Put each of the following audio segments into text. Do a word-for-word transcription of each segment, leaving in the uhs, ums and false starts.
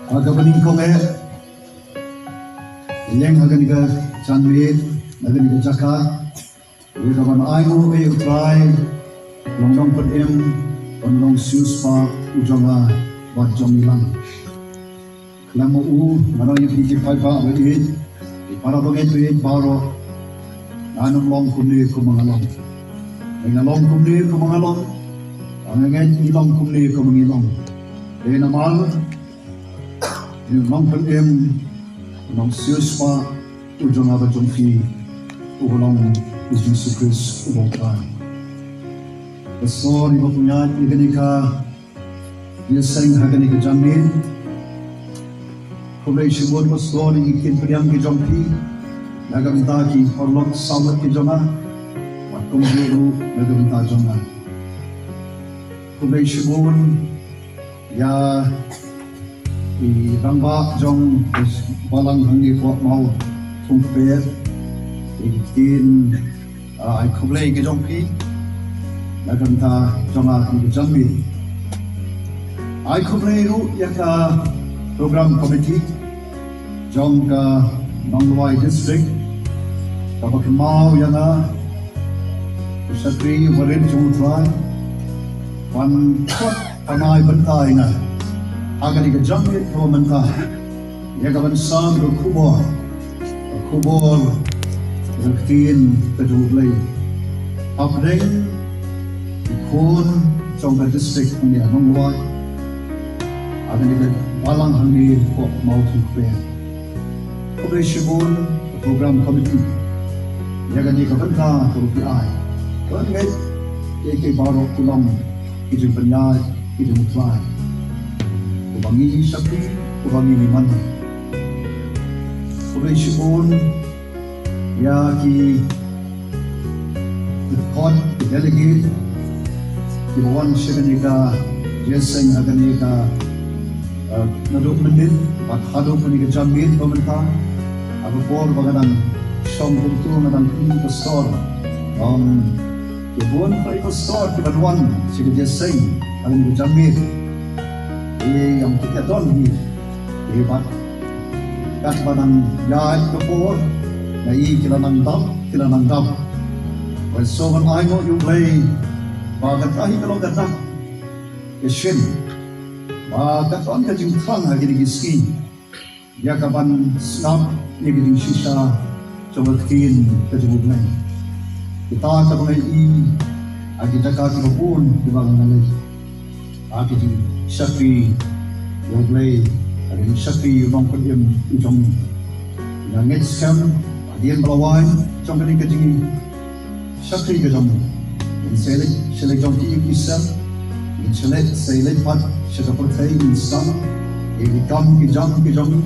Ha kaba nyngkong eh, ïeng ha kane ka janmiet, ha kane ka jaka, ïa kaban ai nguh ïa U Trai, u nongpynim, u nongsiewspah u jong nga bad jong ngi lang. Khlem ma u, nga ong ïa phi ki paidbah ba ïeit, ki para bangeit ba ïeit baroh, ngan ym long kumne kumba nga long. Nga long kumne kumba nga long, nga ngeit ngi long kumne kumba ngi long. Dei namar u nongpynim, u nongsiewspah u jong nga bad jong phi, uba long U Jisu Khrist uba U Trai. Pastor, iba pynïaid ïa kane ka ïaseng ha kane ka janmiet. Khublei shibun Pastor ïa ki ktien pdiang ki jong phi na ka bynta ki paralok samla ki jong nga, bad kumjuh ruh na ka bynta jong nga. Khublei shibun ïa i rangbah jong balang hangne Pokmawthungkper, ïa ki ktien, ah, ai khublei ki jong phi na ka bynta jong nga ha kane ka janmiet. Ai khublei ruh ïa ka program committee jong ka Nonglwai District, kaba kynmaw ïa nga, u shakri barit jong U Trai, ban khot ban ai bynta ïa nga ha kane ka janmiet kaba mynta, ïa kaban sam ka khubor, ka khubor ka ktien ka jong U Blei hapdeng ki khun jong ka district hangne ha Nonglwai, ha kane ka balang hangne Pokmawthungkper. Khublei shibun ka program committee ïa kane ka bynta kaba phi ai. Nga ngeit ïa ki baroh ki long ki jingpynïaid ki jong U Trai, uba ngi shakri, uba ngi mane. Khublei shibun ïa ki dkhot, ki delegate kiba wan sha kane ka ïaseng ha kane ka, eh, naduh mynnin bad haduh kane ka janmiet ba mynta. Ha ka por ba nga dang shong kumto, nga dang kyntu pastor, ong, ki bun ki pastor kiba wan sha ka ïaseng ha kane ka janmiet. Ïa, ym kit ïa don hi. Ïa, bad katba nang ïaid ka por, nga i ki la nang dap, ki la nang dap. Wan sngewbha ban ai nguh ïa U Blei ba kata hi ka long ka dak ka shin ba ka don ka jingthrang ha kine ki sngi ïa kaban sngap ïa ka jingshisha jong ka ktien ka jong U Blei. Kita kaba ngi i ha ki jaka kiba bun kiba nga leit, ha ki jingshakri ïa U Blei, ha ki jingshakri ïa u nongpynim u jong ngi. Nga ngeit skhem hadien ba la wai jong kane ka jingshakri ka jong ngi, ngin sa leit sha la jong ki ïing ki sem, ngin sa leit, sa leit pat sha ka pyrthei, ngin sdang ïa ki kam ki jam ki jong ngi.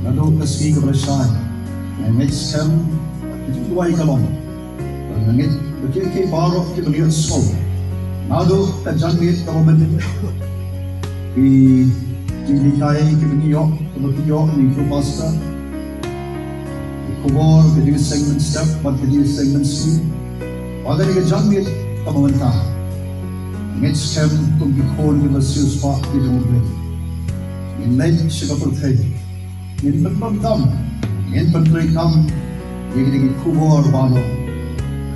Naduh ka sngi kaba lashai, nga ngeit skhem ba ka jingduwai ka long ba nga ngeit ba kiei kiei baroh kiba ngi ïohsngew naduh ka janmiet kaba mynnin, ki jinghikai kiba ngi ïoh, kiba ngi ïoh na i pastor, ki khubor ka jingïaseng mynstep bad ka jingïaseng mynsngi, ba kane ka janmiet kaba mynta, nga ngeit skhem kum ki khun kiba siewspah ki jong U Blei, ngin leit sha ka pyrthei, ngin pyndonkam, ngin pyntreikam ïa kine ki khubor baroh,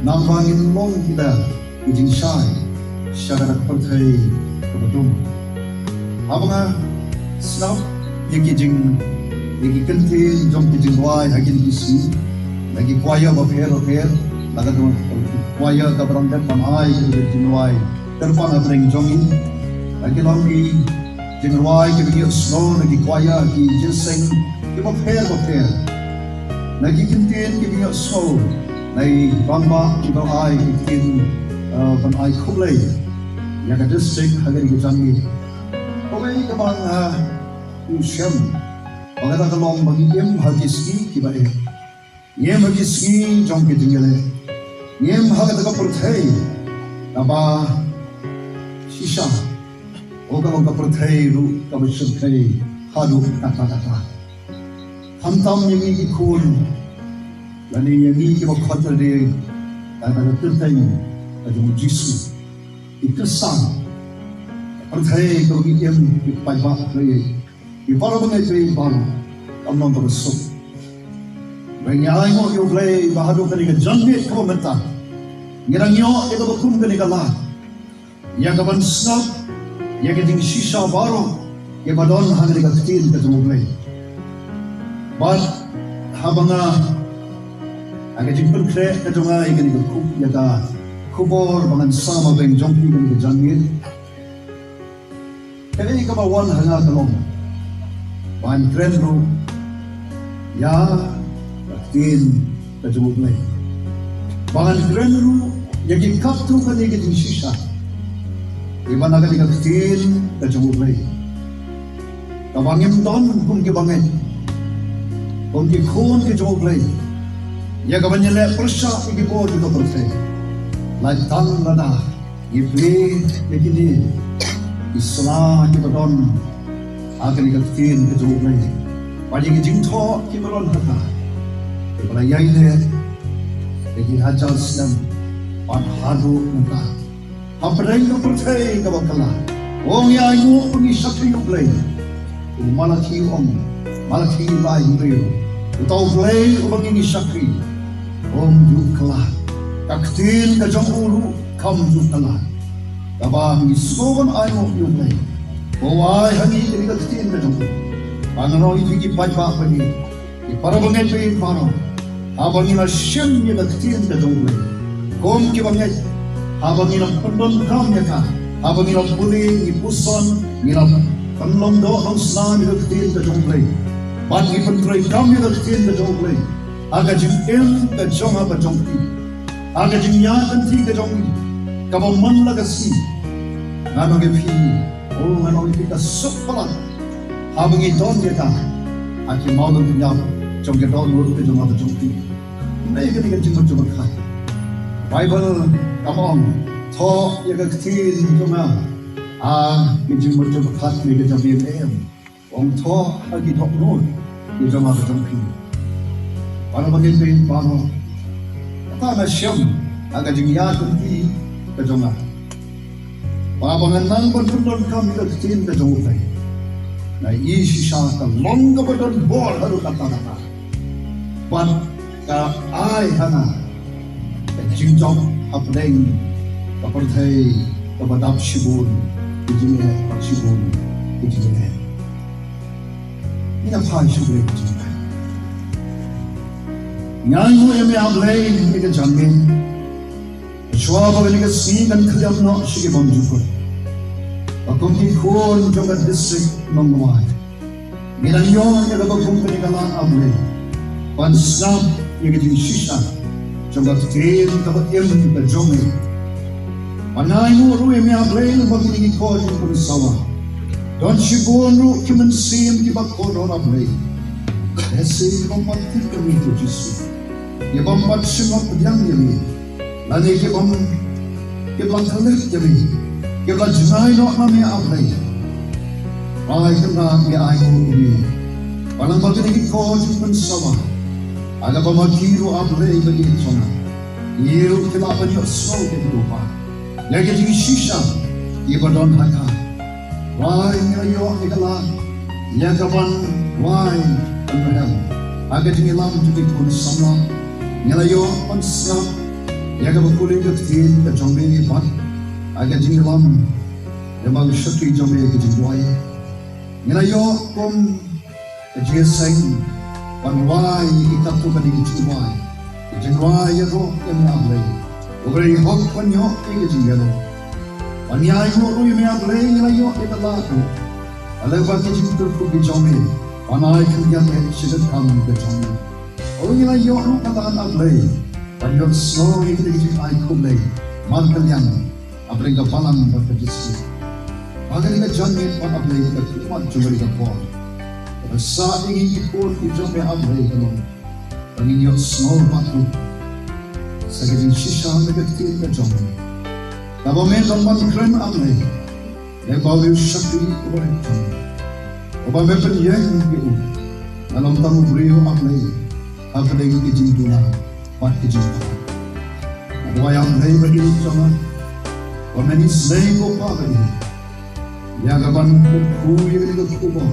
namar ba ngin long kita ki jingshai sha kata ka pyrthei kaba dum. Haba nga sngap ïa ki jing, ïa ki kyntien jong ki jingrwai ha kine ki sngi na ki choir bapher bapher, na ka dong choir kaba dang dep ban ai ïa ki jingrwai kyrpang hapdeng jong ngi, na ki long ki jingrwai kiba ngi ïohsngew na ki choir, ki jingïaseng kiba pher bapher, na ki kyntien kiba ngi ïohsngew na i rangbah kiba ai ki ktien, eh, ban ai khublei ïa ka district ha kane ka janmiet. Kawei kaba nga, eh, ïohsngew ba kata ka long ba ngi im ha ki sngi kiba eh. Ngi im ha ki sngi jong ki jingïaleh. Ngi im ha kata ka pyrthei kaba shisha. Ka long ka pyrthei ruh kaba shyrkhei haduh katta katta. Khamtam ïa ngi ki khun lane ïa ngi kiba khot lade da ka kyrteng ka jong U Jisu, ki khristan. pyrthei kaba ngi im, ki paidbah ba ïeit, ki para bangeit ba ïeit baroh, kam long kaba suk. Ba ngi ainguh ïa U Blei ba haduh kane ka janmiet kaba mynta ngi dang ïoh ïa kaba kum kane ka lad ïa kaban sngap ïa ka jingshisha baroh ïa ba don ha kane ka ktien ka jong U Blei. Bad haba nga, ha ka jingpynkhreh ka jong nga ïa kane ka khub-, ïa ka khubor ba ngan sam ha pdeng jong phi kane ka janmiet, kaei kaba wan ha nga ka long ban kren ruh ïa ka ktien ka jong U Blei. Ban kren ruh ïa ki katto katne ki jingshisha kiba na kane ka ktien ka jong U Blei. Kaba ngim don kum ki bangeit, kum ki khun ki jong U Blei, ïa kaban ïaleh pyrshah ïa ki bor jong ka pyrthei, lait tang lada ngi plie ïa kine ki sla kiba don ha kane ka ktien ka jong U Blei. Bad ïa ki jingthoh kiba don ha ka, kiba la ïaineh ïa ki hajar snem bad haduh mynta. Hapdeng ka pyrthei kaba kylla, ong ïa ainguh ba ngi shakri ïa U Blei. U Malaki u ong, Malaki lai hynriew, uta U Blei uba ngi ngi shakri, um ju kylla. Ka ktien ka jong u ruh kam ju kylla. Kaba ngi sngewbha ban ainguh ïa U Blei ba u ai ha ngi kane ka ktien ka jong u. Ba ngan ong ïa phi ki paidbah ba ïeit, ki para bangeit ba ïeit baroh, haba ngi la shim ïa ka ktien ka jong U Blei kum ki bangeit, haba ngi la pyndonkam ïa ka, haba ngi la pule, ngi puson, ngi la pynlong doh long snam ïa ka ktien ka jong U Blei, bad ngi pyntreikam ïa ka ktien ka jong U Blei ha ka jingim ka jong nga bad jong phi, ha ka jingïaid lynti ka jong ngi kaba man la ka sngi, ngan ong ïa phi, oh, ngan ong ïa phi, ka suk palat haba ngi don ïa ka ha ki mawlynnep jong ka dohnud ka jong nga bad jong phi. Hynrei kane ka jingmut jingpyrkhat, Baibl kam ong thoh ïa ka ktien jong nga ha ki jingmut jingpyrkhat ne ka jabieng, em. Ong thoh ha ki dohnud ki jong nga bad jong phi. Para bangeit baroh, kata nga shem ha ka jingïaid lynti ka jong nga, ba haba nga nang ban pyndonkam ïa ka ktien ka jong U Blei, nga ïohi shisha ka long kaba don bor haduh katta katta. Bad ka ai ha nga ka jingjop hapdeng ka pyrthei kaba dap shibun ki jingeh bad shibun ki jingeh. Ngin ïa phai sha U Blei ka jingpynlong. Ngi ainguh ïa me A Blei ïa ka janmiet. Shuwa ba kane ka sngi kan khlem noh sha ki bymjukut, ba kum ki khun jong ka district Nonglwai, ngi dang ïoh ïa kaba kum kane ka lad A Blei ban sngap ïa ka jingshisha jong ka ktien kaba im ka jong me. Bad nga ainguh ruh ïa me A Blei lyngba kine ki kor jingpynsawa. Don shibun ruh ki mynsiem kiba kordor A Blei. Lehse ki bym pat tip ïa me ko Jisu, ki bym pat shim pdiang ïa me, lane ki bym, ki bym la klet ïa me, ki bym la jngai noh na me A Blei. Ai kynrad, ngi ainguh ïa me ba lyngba kine ki kor jingpynsawa, ha kaba ma ki ruh A Blei ba ïeit jong nga, ngi ruh ki lah ban ïohsngew ïa ka jingpynpaw ïa ka jingshisha ïa ba don ha ka. Wai ngi la ïoh ïa ka lad ïa kaban wai ban rhem ha ka jingïalam jong ki khun samla. Ngi la ïoh ban sngap ïa kaba pule ka ktien ka jong me bad ha ka jingïalam ïa ba u shakri jong me ka jingduwai. Ngi la ïoh kum ka jingïaseng ban rwai ïa ki katto katne ki jingrwai, ki jingrwai ïaroh ïa me A Blei. U Blei hok ban ïoh ïa ka jingïaroh. Bad ngi ainguh ruh ïa me A Blei, ngi la ïoh ïa ka lad ruh, ka lad ba ki jingkyrkhu ki jong me ban ai khyndiat leh sha ka kam ka jong me. O ngi la ïoh ruh ka lad A Blei ban ïohsngew ïa kine ki jingai khublei markylliang hapdeng ka balang bad ka district. Ba kane ka janmiet bad A Blei ka khmat jong kane ka por, kaba sah ïa ngi ki khun ki jong me A Blei ka long ba ngin ïohsngew bad ruh sa ka jingshisha na ka ktien ka jong me. Kaba me long ban kren A Blei, leh ba u shakri uba rit jong me, uba me pynïeng ïa u, na long tang u briew A Blei, hapdeng ki jingduna bad ki jingpang. Nga duwai A Blei ba rit jong nga, ba men isynei ko Pa ba ïeit. Ïa kaban kyrkhu ïa kane ka khubor,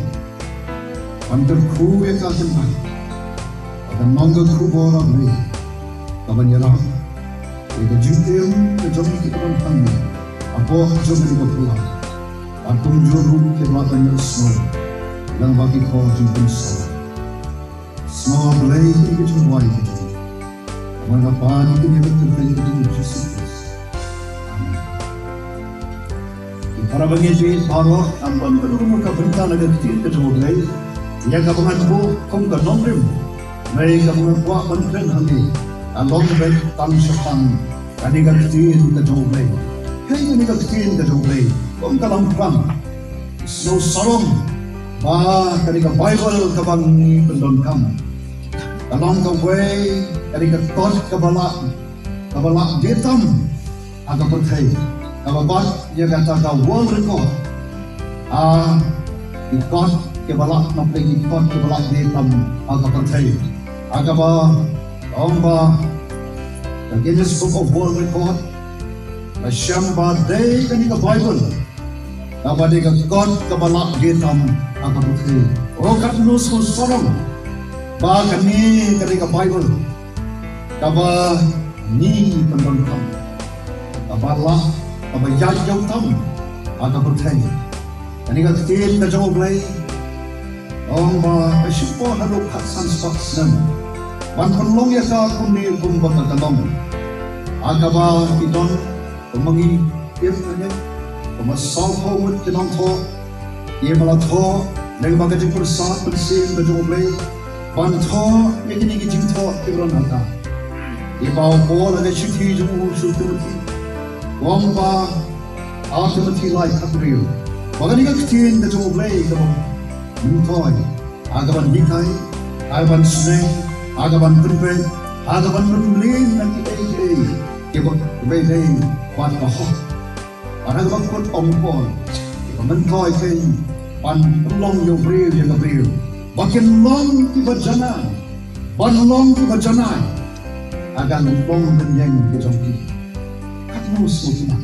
ban kyrkhu ïa ka kynmaw, ba kan long ka khubor, A Blei, kaban ïarap ïa ka jingim ka jong ki kaban tang hapoh jong kane ka pula, bad kumjuh ruh kiba lah ban ïohsngew lyngba ki khor jingpynshlur. Sngewbha Blei ïa ka jingduwai ka jong ngi. Namar kata ngi kyrkhu ïa ka kyrteng ka jong U Jisu Khrist. Amen. Para bangeit baroh, ngan pynduh ka bynta na ka ktien ka jong U Blei ïa kaba ngan buh kum ka nongrim. Hynrei kaba nga kwah ban kren hangne ka long beit tang shaphang kane ka ktien ka jong U Blei. Kaei kane ka ktien ka jong U Blei? Kum ka lamphrang, sngewsarong ba kane ka Baibl kaba ngi pyndonkam ka long kawei, kane ka kot kaba lah, kaba lah die tam ha ka pyrthei, kaba bat ïa kata ka world record. Ah, ki kot kiba lah, na pdeng ki kot kiba lah die tam ha ka pyrthei, ha kaba ong ba ka Guinness Book of World Record la shem ba dei kane ka Baibl kaba dei ka kot kaba lah die tam ha ka pyrthei. Oh, katno sngewsarong ba kane ka dei ka Baibl kaba ngi pyndonkam, kaba lah, kaba ïaid ïew tam ha ka pyrthei. Kane ka ktien ka jong U Blei, ong ba ka shim por haduh khatsan spah snem ban pynlong ïa ka kumne kumba ka long, ha kaba ki don, kumba ngi tip hangne, kumba sawphew ngut ki nongthoh kiba la thoh lyngba ka jingpyrsad mynsiem ka jong U Blei ban thoh ïa kine ki jingthoh kiba don ha ka. Ïa ba u Paul ha ka shithi jong u sha u Timothi u ong ba, Ar Timothi lai khathynriew, ba kane ka ktien ka jong U Blei kaba myntoi, ha kaban hikai, ha kaban sneng, ha kaban pynbeit, ha kaban pynmlien na kiei kiei kiba, kiba dei bad ba hok. Bad ha kaba kut ong u Paul, kiba myntoi kein ban pynlong ïa u briew ïa ka briew, ba kin long kiba janai, ban long kiba janai ha ka lyngngoh lyngngoh ka jong ki. Katno sngewtynnat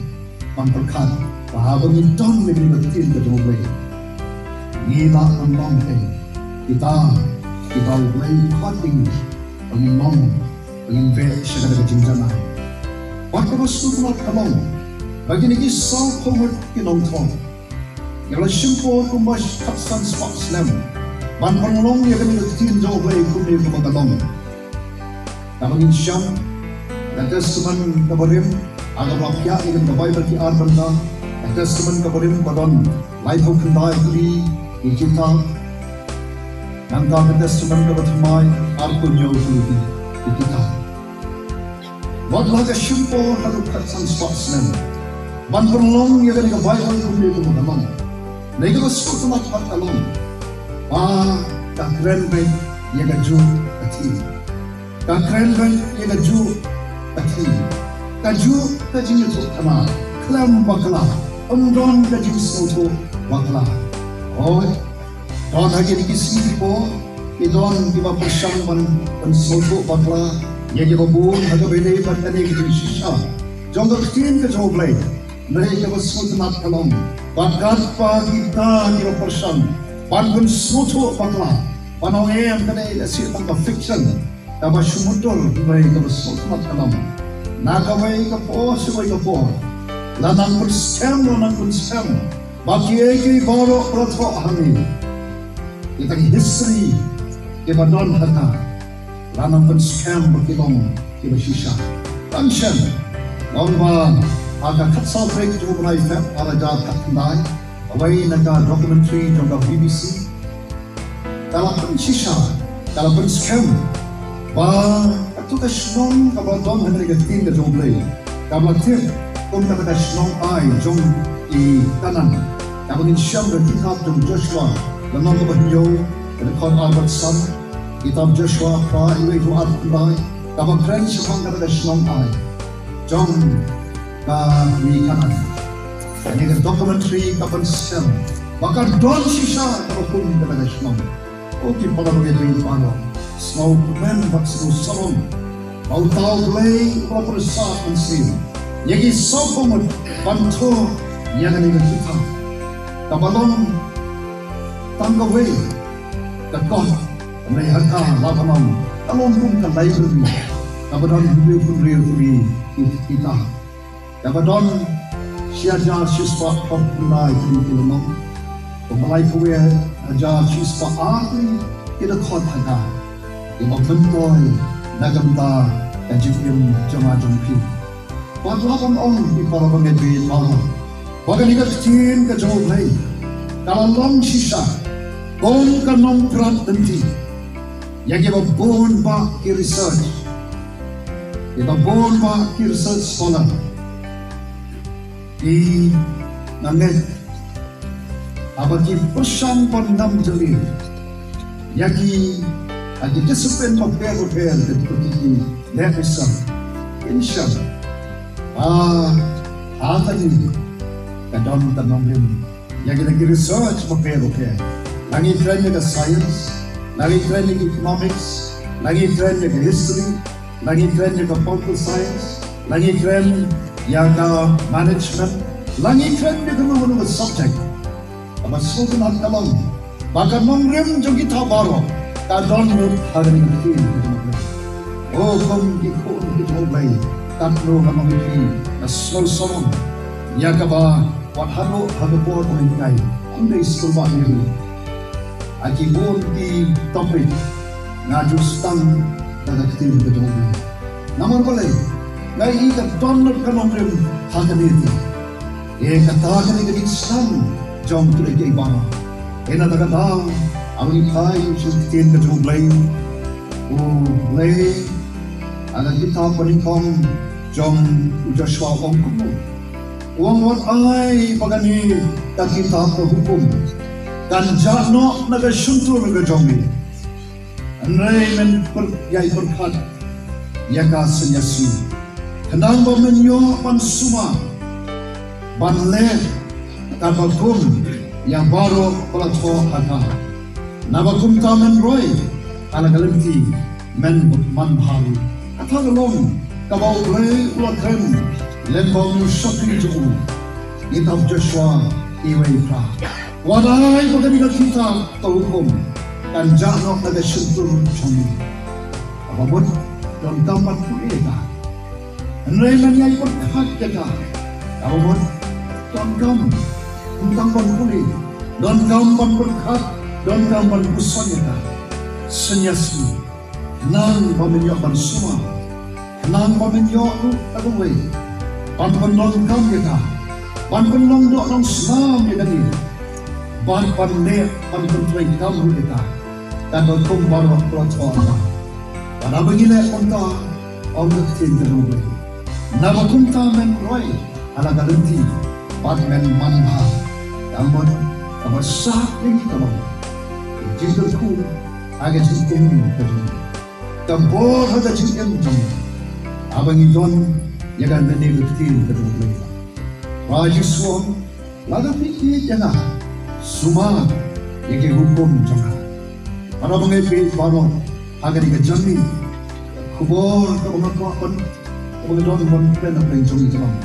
ban pyrkhat ba haba ngi don ïa kane ka ktien ka jong U Blei, ngi lah ban long kein kita kiba U Blei u khot ïa ngi ba ngin long, ba ngin beh sha kata ka jingjanai. Bad kaba sngewtynnat ka long ba kine ki sawphew ngut ki nongthoh ki la shim por kumba khatsan spah snem ban pynlong ïa kane ka ktien jong U Blei kumne kumba ka long. Kaba ngin shem, ka Testament kaba rim, ha kaba la pdiang ïa ka Baibl ki ar bynta. Ka Testament kaba rim ba don laiphew khyndai tylli ki kitab. Nangta ka Testament kaba thymmai, arphew hynñiew tylli ki kitab. Wat la ka shim por haduh khatsan spah snem ban pynlong ïa kane ka Baibl kumne kumba ka long. Hynrei kaba sngewtynnat pat ka long ba ka kren beit ïa kajuh ka theme. Ka kren beit ïa kajuh ka theme, kajuh ka jingïathuhkhana khlem bakla. Ym don ka jingsngewthuh bakla. Hooid, don ha kine ki sngi ki por ki don kiba pyrshang ban, ban sngewthuh bakla ïa kiba bun ha kaba ïadei bad kane ka jingshisha jong ka ktien ka jong U Blei. Hynrei kaba sngewtynnat ka long ba katba kita kiba pyrshang ban pynsngewthuh bakla, ban ong em, kane lehse tang ka fiction kaba shu mutdur, hynrei kaba sngewtynnat ka long, na kawei ka por sha kawei ka por, la nang pynskhem, la nang pynskhem ba kiei kiei baroh ba la thoh hangne, kita ki history kiba don ha ka, la nang pynskhem ba ki long kiba shisha. Tang shen, long ba ha ka khatsaw tarik jong u bnai Feb ar hajar khatkhyndai, kawei na ka documentary jong ka B B C ka la pynshisha, ka la pynskhem ba kato ka shnong kaba don ha kane ka ktien ka jong U Blei, kaba la tip kum kata ka shnong Ai jong ki Kanaan, kaba ngin shem ha ka kitab jong Joshua, lynnong kaba hynñiew, ka dkhot ar bad san, kitab Joshua phra, iwei haduh ar khyndai, kaba kren shaphang kata ka shnong Ai jong ka ri Kanaan. Kane ka documentary ka pynskhem ba ka don shisha kaba kum kata ka shnong. O ki para bangeit baroh, sngewkmen bad sngewsarong ba uta U Blei u la pyrsad mynsiem ïa ki sawphew ngut ban thoh ïa kane ka kitab. Kaba long tang kawei ka kot, hynrei ha ka la ka long, ka long kum ka library kaba don hynriew phew hynriew tylli ki kitab. Kaba don shi hajar shi spah hynriew tylli ki lynnong. Kumba lai kawei hajar shi spah ar tylli ki dkhot ha ka. Kiba myntoi na ka bynta ka jingim jong nga jong phi. Bad la ban ong, ïa para bangeit baroh, ba kane ka ktien ka jong U Blei ka la long shisha kum ka nongpyrkhat lynti ïa kiba bun bah ki research, kiba bun bah ki research scholar. Ki nang ngeit, haba ki pyrshang ban ngam jingim ïa ki, ha ki discipline bapher bapher, ka jong ki, ki leh research, kin shem ba ha kane ka don ka nongrim ïa kine ki research bapher bapher. La ngi kren ïa ka science, la ngi kren ïa ka economics, la ngi kren ïa ka history, la ngi kren ïa ka political science, la ngi kren ïa ka management, la ngi kren ïa kano kano ka subject. Kaba sngewtynnat ka long ba ka nongrim jong kita baroh ka don lut ha kane ka ktien ka jong U Blei. O kum ki khun ki jong U Blei, katno ka nongrim ka sngewsarong ïa kaba wat haduh ha ka por mynta, ym dei skul bah ne ruh. Ha ki bun ki topic nga ju sdang da ka ktien ka jong U Blei. Namar balei? Nga ïohi ka don lut ka nongrim ha kane ka ktien. Ïa kata kane ka jingsdang jong phi kiei kiei baroh. Ïa na kata ka daw, haba ngi phai sha ka ktien ka jong U Blei, U Blei ha ka kitab banyngkong jong u Joshua u ong kumno? U ong, wat ai ba kane ka kitab ka hukum kan jah noh na ka shyntur ka jong me. Hynrei men pyrkhat, ïai pyrkhat ïa ka synnyasi, khnang ba men ïoh ban sumar ban leh katba kum ïa baroh ba la thoh ha ka. Naba kumta men roi ha la ka lynti, men bud manbha ruh. Kata ka long kaba U Blei u la kren lyngba u shakri jong u, kitab Joshua wei phra. Wat ai ba kane ka kitab ka hukum kan jah noh na ka shyntur jong me. Kaba mut donkam ban pule ïa ka. Hynrei men ïai pyrkhat ïa ka. Kaba mut donkam, donkam ban pule, donkam ban pyrkhat, donkam ban puson ïa ka. Synnyasi. Khnang ba men ïoh ban sumar, khnang ba men ïoh ruh ka dawai ban pynlong kam ïa ka, ban pynlong doh long snam ïa kane, ban, ban leh ban pyntrei kam ruh ïa ka, katba kum baroh ba la thoh ha ka. Bad haba ngi leh kumta, ong ka ktien ka jong U Blei, naba kumta men roi ha la ka lynti bad men manbha. Ka mut kaba sah ïa ngi ka long ka jingkyrkhu ha ka jingim ka jong ngi, ka bor ha ka jingim jong ngi, haba ngi don ïa kane ka ktien ka jong U Blei. Ba Jisu u ong, lada phi ïeit ïa nga, sumar ïa ki hukum jong nga. Para bangeit baroh, ha kane ka janmiet, ka khubor kaba nga kwah ban, kaba nga don ban kren na pdeng jong ngi ka long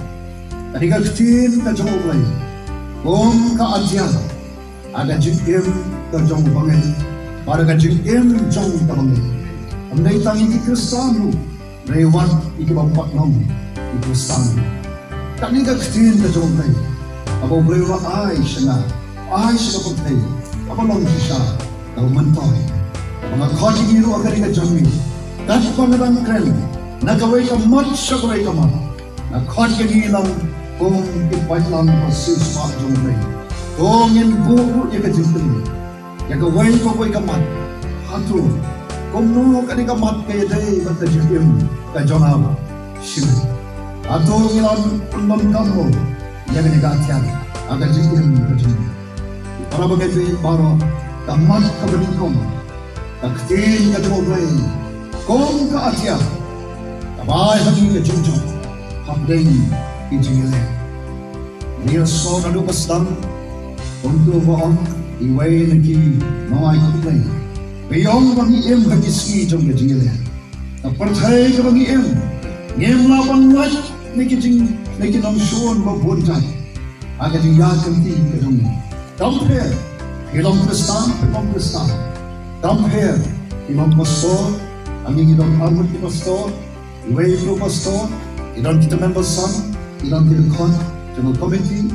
kane ka ktien ka jong U Blei kum ka atiar ha ka jingim ka jong u bangeit bad ka jingim jong ka bangeit. Ym dei tang ïa ki Khristan ruh, hynrei wat ïa kiba ym pat long ki Khristan ruh. Kane ka ktien ka jong U Blei, kaba U Blei u la ai sha nga, ai sha ka pyrthei, kaba long shisha kaba myntoi, kaba nga khot ïa ngi ruh ha kane ka janmiet, katba nga dang kren na kawei ka mat sha kawei ka mat, nga khot ïa ngi lang kum ki paidlang ba siew spah jong U Blei. To ngin buh ruh ïa ka jingkylli ïa kawei pa kawei ka mat. Hato kumno kane ka mat ka ïadei bad ka jingim ka jong nga? Shim, hato ngi la pyndonkam mo ïa kane ka atiar ha ka jingim ka jong ngi? Para bangeit baroh, ka mat kaba nyngkong, ka ktien ka jong U Blei kum ka atiar kaba ai ha ngi ka jingjop hapdeng ki jingïaleh. Ngi ïohsngew naduh ba sdang, kumta ba ong iwei na ki nongai khublei, ba ïong ba ngi im ha ki sngi jong ka jingïaleh. Ka pyrthei kaba ngi im, ngim lah ban lait na ki jing, na ki nongshun ba bun jait ha ka jingïaid lynti ka jong ngi. Dang pher, ki long Khristan, ki long Khristan. Dang pher, ki long pastor, hangne ki don arngut ki pastor, iwei i pastor, ki don kita member san, ki don ki dkhot jong ka committee,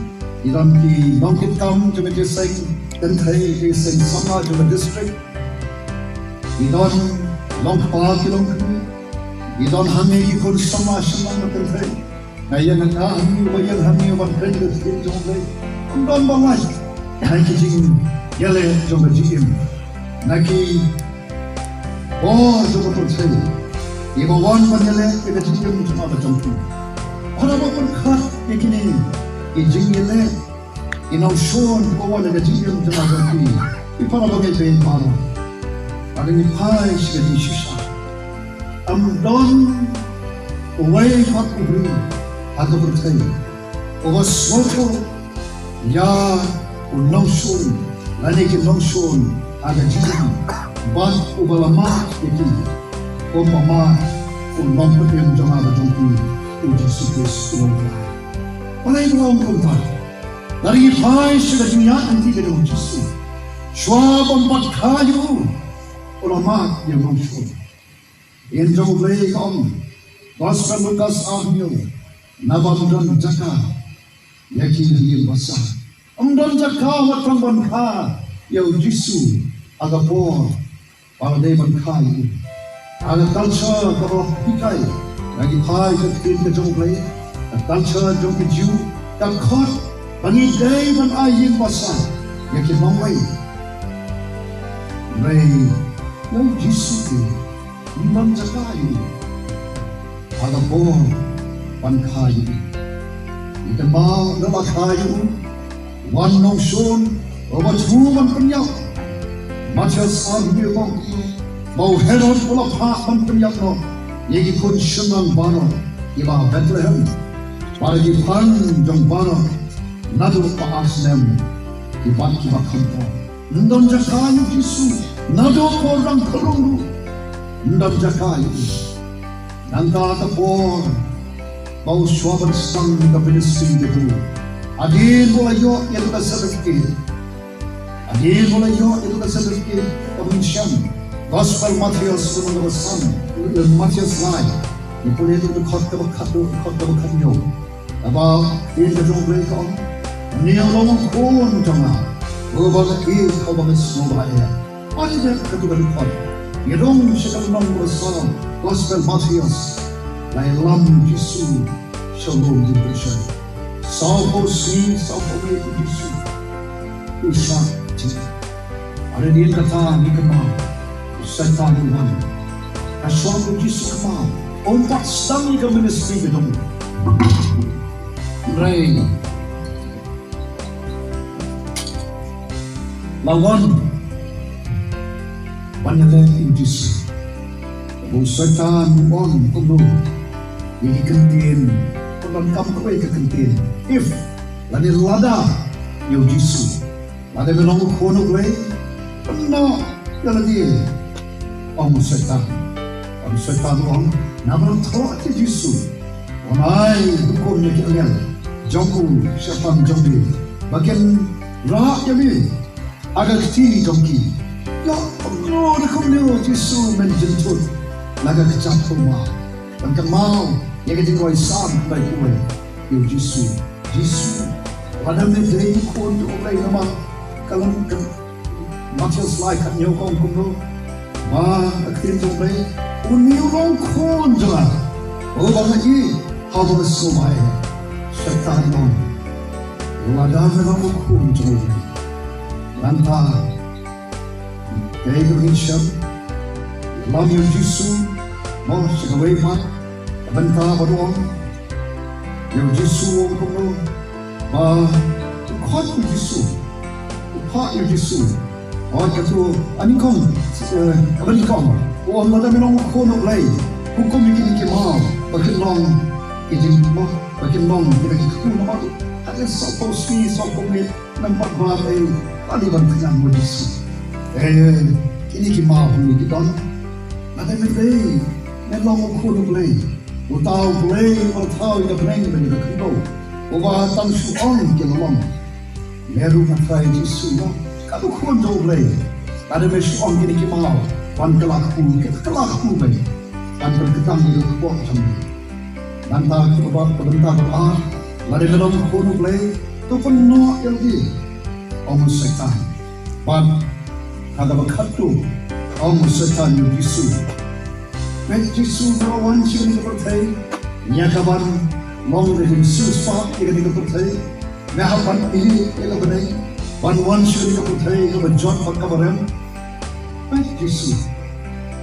ki don ki nongkitkam jong ka seng kynthei, ka seng samla jong ka district, ki don long kpa ki long kmie, ki don hangne ki khun samla shyllangmat kynthei. Nga ïa nga ka hangne, ba ïa hangne ban kren ka ktien jong U Blei. Ym don ba lait na ki jingïaleh jong ka jingim, na ki bor jong ka pyrthei, ïa ba wan ban ïaleh ïa ka jingim jong nga bad jong phi. Haba pyrkhat ïa kine ki jingïaleh, ki nongshun ba wan ïa ka jingim jong nga jong phi, ki para bangeit baroh, haba ngi phai sha ka jingshisha, ym don uwei pat u briew ha ka pyrthei uba sngewthuh ïa u nongshun lane ki nongshun ha ka jingim, bad uba la mad ïa ki kumba mad u Nongpynim jong nga bad jong phi, U Jisu Khrist u nongpynim. Balei ba nga ong kumta? Lada ngi phai sha ka jingïaid lynti ka jong U Jisu, shuwa ban bat kha ïa u, u la mad ïa u nongshun. Ktien jong U Blei ka ong, Gospel Lukas ar hynñiew, naba ym don jaka ïa ki ha ïing basa. Ym don jaka wat tang ban kha ïa U Jisu ha ka por ba la dei ban kha ïa u. Ha ka culture kaba la hikai, lada ngi phai ka ktien ka jong U Blei, ka culture jong ki Jiw ka khot ba ngi dei ban ai ïing basa ïa ki nongwei. Hynrei ïa U Jisu te, ym don jaka ïa u ha ka por ban kha ïa u. Ngi kynmaw, ynda la kha ïa u, wan u nongshun uba thmu ban pynïap. Mathaios ar hynñiew ka ong ba u Herod u la phah ban pynïap noh ïa ki khun shynrang baroh kiba ha Bethlehem, bad ki phang jong baroh naduh ba ar snem ki bad kiba kham pop. Ym don jaka ïa U Jisu, naduh por dang khlung ruh ym don jaka ïa u. Nangta ka por ba u shuwa ban sdang ka ministry jong u, hadien ba u la ïoh ïa ka certificate, hadien ba u la ïoh ïa ka certificate ka mynsiem. Gospel Mathaios lynnong kaba san, Mathaios lai, ngi pule na ka dkhot kaba khatduh, dkhot kaba khathynñiew. Naba ktien ka jong U Blei ka ong, une u long u khun jong nga uba nga ïeit, uba nga sngewbha ïa. Ym dei katto katne dkhot. Ngi rung sha ka lynnong kaba saw, Gospel Mathaios. La ïalam U Jisu sha u lum jingpynshoi. Sawphew sngi, sawphew miet U Jisu u shah jingim. Hadien kata ngi kynmaw, u Soitan u wan. Hashwa ba U Jisu u kynmaw, um pat sdang ïa ka ministry ka jong u. Hynrei la wan ban ïaleh ïa U Jisu. U Soitan u ong kumno? Ïa ki kyntien, u donkam kawei ka kyntien, if, lane lada ïa U Jisu. Lada me long u Khun u Blei, pynnoh ïa lade, ong u Soitan. Ong u Soitan, ong, namar u thoh ïa U Jisu, un ai hukum ïa ki angel jong u shaphang jong me ba kin rah ïa me ha ka kti jong ki. Ïa, kumno, kumno Jisu men jynthut na ka kjat kulmar? Ban kynmaw ïa ka jingroi Salm khyndai phew wei. Ïa U Jisu, Jisu, lada me dei u Khun jong U Blei, namar ka long ka Mathaios lai khathynñiew ka ong kumno? Ba ka ktien jong U Blei, une u long u Khun jong nga, uba nga ïeit, haba nga sngewbha ïa. Soitan u ong, lada me long u Khun jong U Blei, nangta kaei kaba ngin shem? Ïalam ïa U Jisu mo sha kawei pat ka bynta ban ong ïa U Jisu, ong kumno? Ba u khot ïa U Jisu, u phah ïa U Jisu. Hooid, katto, ha nyngkong, eh, kaba nyngkong u ong, lada me long u Khun u Blei, hukum ïa kine ki maw ba kin long ki jing, ba kin long kita ki khun, namar hadien sawphew sngi, sawphew miet, nang pat ba ei, kali ban tyngan mo Jisu. Eh, kine ki maw hangne ki don. Lada me dei, me long u Khun u Blei, uta U Blei uba la thaw ïa ka bneng bad ïa ka khyndew, uba tang shu ong ki la long. Me ruh nga trai Jisu, nga ka dei u khun jong U Blei. Lada me shu ong kine ki maw ban kylla kpu, ki kylla kpu beit. Ban pynkyntang ïa ka kpoh jong me. Nangta ka bynta kaba ar, lada me long u khun U Blei, to pynnoh ïa lade, ong u Soitan. Bad ha kaba khatduh, ong u Soitan ïa u Jisu. Peit Jisu, me la wan sha kane ka pyrthei, ïa kaban long ka jingsiewspah ïa kane ka pyrthei. Me hap ban ïeh ïa ka bneng, ban wan sha kane ka pyrthei kaba jot bad kaba rem. Peit Jisu,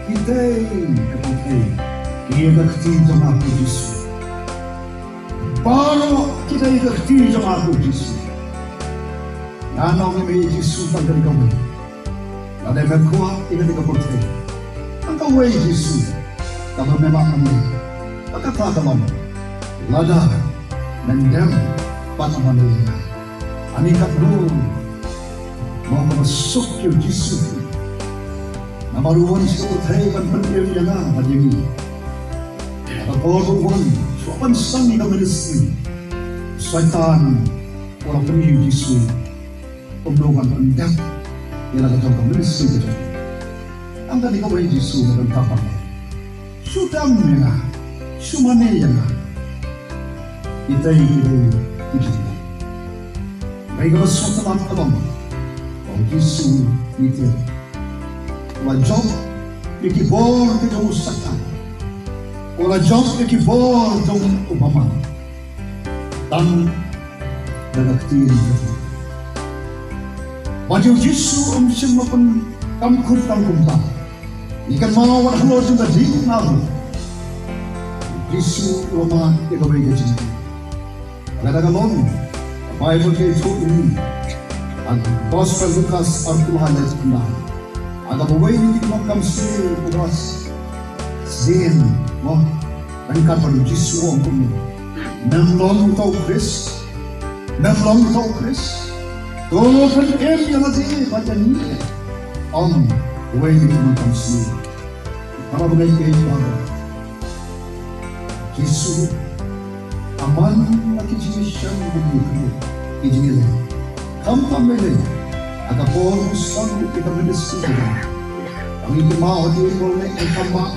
ki dei ka pyrthei ïa ka kti jong nga ko Jisu. Baroh ki dei ka kti jong nga ko Jisu. Ngan ong ïa me Jisu tang kane kawei. Lada me kwah ïa kane ka pyrthei, tang kawei Jisu kaba me lah ban leh. Bad kata ka long lada men dem bad mane ïa nga. Ani katno mo kaba suk ïa u Jisu. Namar u wan sha ka pyrthei ban pynim ïa nga bad ïa ngi. Ka por ba u wan shuwa ban sdang ïa ka ministry, Soitan u la pyni ïa u Jisu kumno ban pyndep ïa la ka jong ka ministry ka jong u. Tang kane kawei Jisu me don kyrpang. Shu dem ïa nga, shu mane ïa nga. Kita hi ki dei ki jingmane. Hynrei kaba sngewtynnat ka long ba u Jisu ngi tip u la jop ïa ki bor ki jong u Soitan. U la jop ïa ki bor jong u bymman. Tang da ka ktien ka jong u. Bad ïa u Jisu um shym la pynkam kut tang kumta. Ngi kynmaw wat halor jong ka diengphna ruh, u Jisu u la mad ïa kawei ka jingtip. Lada ka long, ka Baibl ka ïathuh ïa ngi ha ka Gospel Lukas arphew lai, lai khyndai. Ha kaba uwei na ki nongkam sniew u la sdien, mo, ryngkat bad u Jisu, u ong kumne: Mem long uta u Khrist? Mem long uta u Khrist? To pynim ïa lade bad ïa ngi, ong uwei na ki nongkam sniew. Para bangeit baroh, Jisu, u man la ki jingïashem, ki jingïaleh. Khamtam lei lei ha ka por u sdang ïa ka ministry jong u. Ngi kynmaw hadien ba u leh ïa ka mat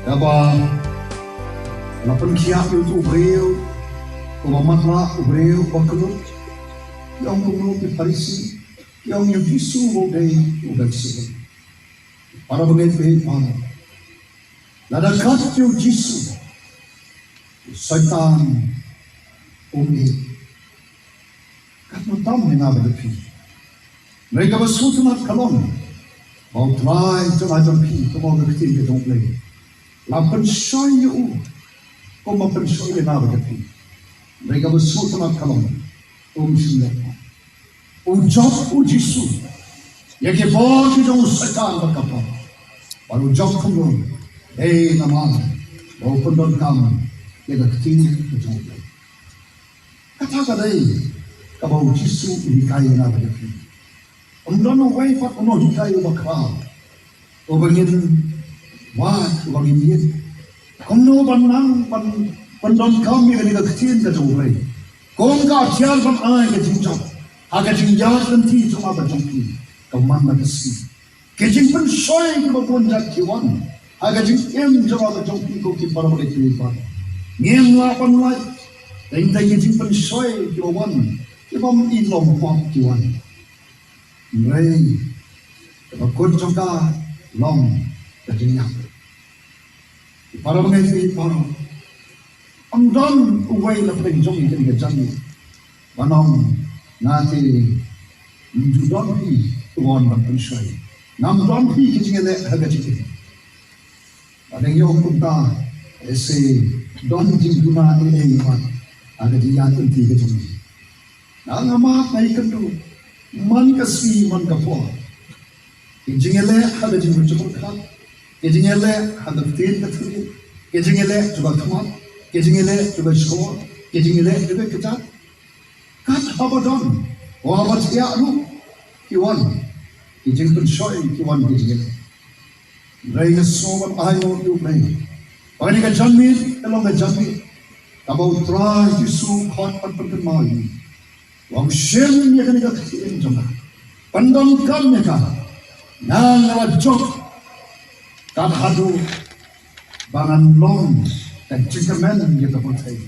kaba la pynkhiah ïa uto u briew uba matlah, u briew uba kyllut. Ki ong kumno ki Pharisi? Ki ong ïa u Jisu ba u dei u Belsebul. Para bangeit baroh, lada kat ïa u Jisu, u Soitan um ïeit. Katno tam ïa nga bad ïa phi. Hynrei kaba sngewtynnat ka long ba U Trai jong nga jong phi, kumba ong ka ktien ka jong U Blei, la pynshoi ïa u kumba pynshoi ïa nga bad ïa phi. Hynrei kaba sngewtynnat ka long, um shym leh. U jop u Jisu ïa ki bor ki jong u Soitan bad ka pop. Bad u jop kumno? Dei namar ba u pyndonkam ïa ka ktien ka jong U Blei. Kata ka dei kaba u Jisu u hikai ïa nga bad ïa phi. Ym don uwei pat u nonghikai uba khraw uba ngin wad, uba ngin ïeit. Kumno ban nang ban pyndonkam ïa kane ka ktien ka jong U Blei kum ka atiar ban ai ka jingjop ha ka jingïaid lynti jong nga bad jong phi, ka man la ka sngi. Ki jingpynshoi kiba bun jait ki wan ha ka jingim jong nga bad jong phi, ko ki para bangeit baroh. Ngim lah ban lait, teng teng ki jingpynshoi kiba wan, ki bym i long pop ki wan. Hynrei kaba kut jong ka long ka jingïap. Para bangeit baroh, ym don uwei na pdeng jong ngi kane ka janmiet ban ong, nga te ngam ju don hi uba wan ban pynshoi, ngam don hi ki jingïaleh ha ka jingim. Lada ngi ong kumta, lehse don jingduna ei ei pat ha ka jingïaid lynti ka jong ngi. Nga, nga mad, nga ïakynduh man ka sngi man ka por. Ki jingïaleh ha ka jingpyrkhat, ki jingïaleh ha ka ktien ka thylliej, ki jingïaleh jong ka khmat, ki jingïaleh jong ka shkor, ki jingïaleh jong ka kjat. Kat haba don, haba thiah ruh, ki wan ki jingpynshoi, ki wan ki jingïaleh. Hynrei nga sngew ban ai nguh ïa U Blei ba kane ka janmiet ka long ka janmiet kaba U Trai Jisu u khot ban pynkynmaw ïa ngi. Ong shim ïa kane ka ktien jong nga. Pyndonkam ïa ka. Nga nga la jop. Kat haduh ba ngan long ka jingkyrmen ïa ka pyrthei.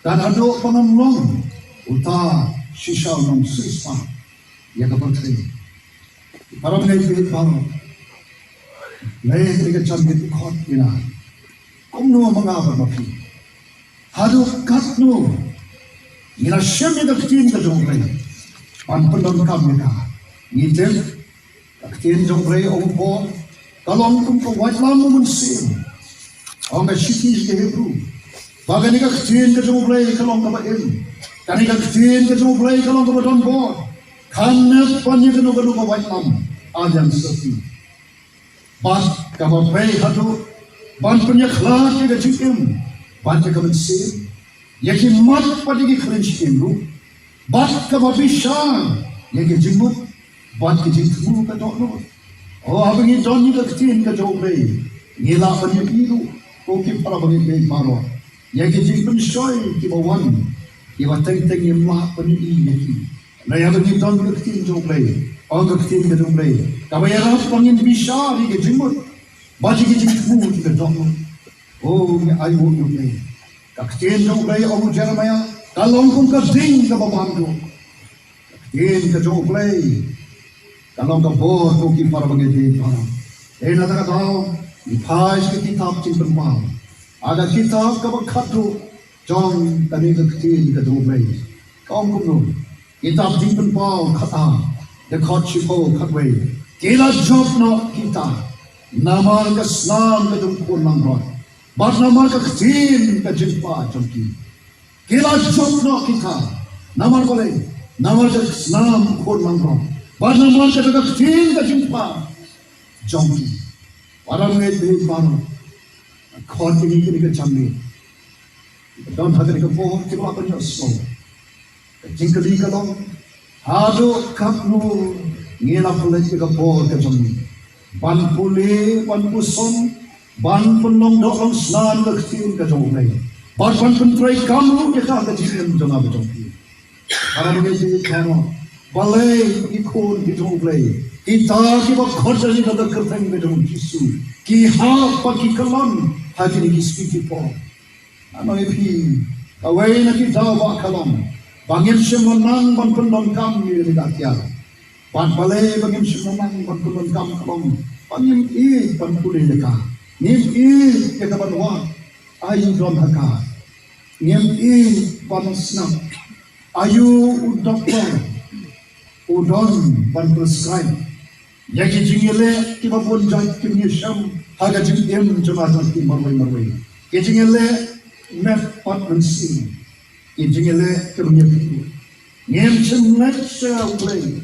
Kat haduh ba ngan long uta shisha u nongsiewspah ïa ka pyrthei. Para bangeit baroh. Lei ka jingkyrmen khot ïa nga. Kumno ma nga bad ma phi. Haduh katno ngi la shim ïa ka ktien ka jong U Blei ban pyndonkam ïa ka. Ngi tip ka ktien jong U Blei ong u Paul ka long kum ka waitlam u mynsiem. Ong ka shithi sha ki Hebru ba kane ka ktien ka jong U Blei ka long kaba im. Kane ka ktien ka jong U Blei ka long kaba don bor. Kan nep ban ïa kano kano ka waitlam, a ïa sati. Bad kaba pei haduh ban pynïakhlad ïa ka jingim bad ïa ka mynsiem, ïa ki mat bad ïa ki khlieh shynrang ruh, bad kaba bishar ïa ki jingmut bad ki jingthmu ka dohnud. O, haba ngi don ïa ka ktien ka jong U Blei, ngi lah ban ïohi ruh, ko ki para bangeit baroh, ïa ki jingpynshoi kiba wan, kiba teng teng ngim lah ban ïohi ïa ki. Hynrei haba ngi don ka ktien jong U Blei, ong ka ktien ka jong U Blei, kaba ïarap ba ngin bishar ïa ki jingmut bad ïa ki jingthmu ïa ka dohnud. O, ngi ainguh ïa U Blei. Ka ktien jong U Blei, ong u Jeremaïah, ka long kum ka ding kaba bam duh. Ka ktien ka jong U Blei ka long ka bor, ko ki para bangeit baroh. Dei na kata ka daw ngi phai sha ka kitab Jingpynpaw. Ha ka kitab kaba khatduh jong kane ka ktien ka jong U Blei, ka ong kumno? Kitab Jingpynpaw khatar, dkhot shiphew khatwei. Ki la jop noh kita namar ka snam ka jong u khun langbrot, bad namar ka ktien ka jingpah jong ki. Ki la jop noh kita namar balei? Namar ka snam u khun langbrot bad namar ka ktien ka jingpah jong ki. Para bangeit baroh, khot ïa ngi kane ka janmiet. Don ha kane ka por kiba la pynïohsngew. Ka jingkylli ka long, haduh katno ngi la pynleit ïa ka por ka jong ngi ban pule, ban puson, ban pynlong doh long snam ka ktien ka jong U Blei, bad ban pyntreikam ruh ïa ka ha ka jingim jong nga bad jong phi. Para bangeit baroh, balei ki khun ki jong U Blei, kita kiba khot ïa ka kyrteng ka jong U Jisu, ki hap bad ki kyllon ha kine ki sngi ki por? Nga ong ïa phi, kawei na ki daw ba ka long ba ngim shym la nang ban pyndonkam ïa kane ka atiar. Bad balei ba ngim shym la nang ban pyndonkam? Ka long ba ngim ïeit ban pule ïa ka, ngim ïeit ïa ka ban wad aïu don ha ka, ngim ïeit ban sngap aïu u doktor u don ban prescribe ïa ki jingïaleh kiba bun jait ki ngi shem ha ka jingim jong nga jong phi marwei marwei. Ki jingïaleh met bad mynsiem, ki jingïaleh kiba ngi phi. Ngim shym leit sha U Blei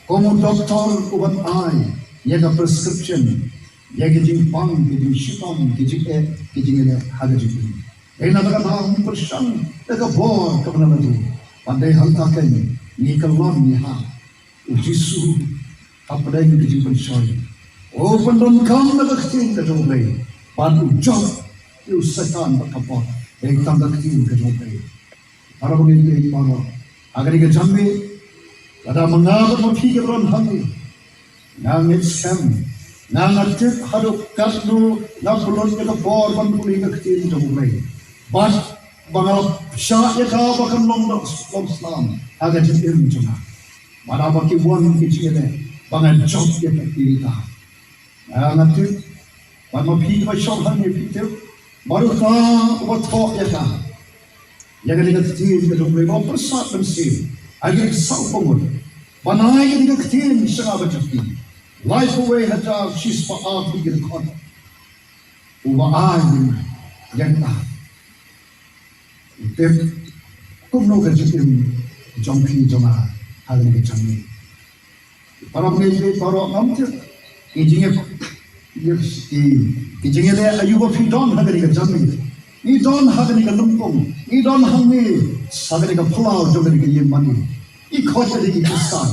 kum u doktor u ban ai ïa ka prescription ïa ki jingpang, ki jingshitom, ki jingeh, ki jingïaleh ha ka jingim. Dei na kata ka daw ngi pyrshang ïa ka bor kaba na lade, bad dei hangta keiñ ngi kyllon, ngi hap. U Jisu hapdeng ka jingpynshoi, u pyndonkam na ka ktien ka jong U Blei, bad u jop ïa u Soitan bad ka bor, dei tang ka ktien ka jong U Blei. Para bangeit baroh, ha kane ka janmiet, lada ma nga bad ma phi kiba don hangne, nga ngeit skhem, nga nga tip haduh katno nga pynlut ïa ka bor ban pule ïa ka ktien jong U Blei, bad ba nga la shah ïa ka ba kan long doh long snam ha ka jingim jong nga. Bad haba ki wan ki jingïaleh, ba ngan jop ïa ka ktien ka. Nga nga tip, bad ma phi kiba shong hangne phi tip, bad uta uba thoh ïa ka, ïa kane ka ktien ka jong U Blei, ba pyrsad mynsiem ha kine ki saw phew ngut, ban ai kane ka ktien sha nga bad sha phi. Laiphew wei hajar shispah arphew ki dkhot. Uba ai ïa kata. Tip kumno ka jingim jong phi jong nga ha kane ka janmiet. Para bangeit baroh, ngam tip ki jingïa, ki, ki jingïaleh aïu ba phi don ha kane ka janmiet. Ngi don ha kane ka lympung, ngi don hangne ha kane ka phyllaw jong kane ka ïing mane. Ngi khot ïa ki Khristan.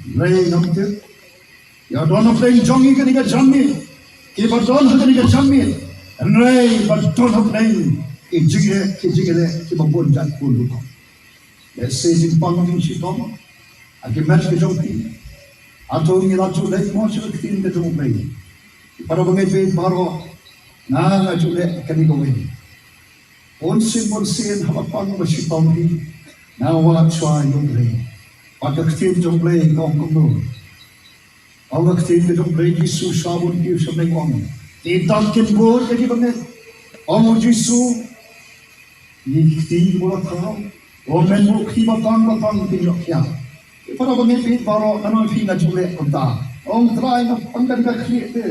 Hynrei ngam tip ïa don hapdeng jong ngi kane ka janmiet, kiba don ha kane ka janmiet, hynrei ba don hapdeng ki jingeh, ki jingeh kiba bun jait bun rukom. Lehse jingpang jingshitom ha ki met ka jong phi. Hato ngi la ju leh mo sha ka ktien ka jong U Blei? Para bangeit baroh, nga nga ju leh kane kawei. Bunsien bunsien haba pang ba shitom hi, nga wad shuwa ïa U Blei. Bad ka ktien jong U Blei ka ong kumno? Ong ka ktien ka jong U Blei, Jisu sha bun ki sha bneng ong, ki dak kin bud ïa ki bangeit. Ong U Jisu, ngi kti ki bula thaw. Ong men bud kti ba pang ba pang kin ïoh thiah. Para bangeit baroh, nga ong phi nga ju leh kumta. Ong Trai nga pang ka khlieh te.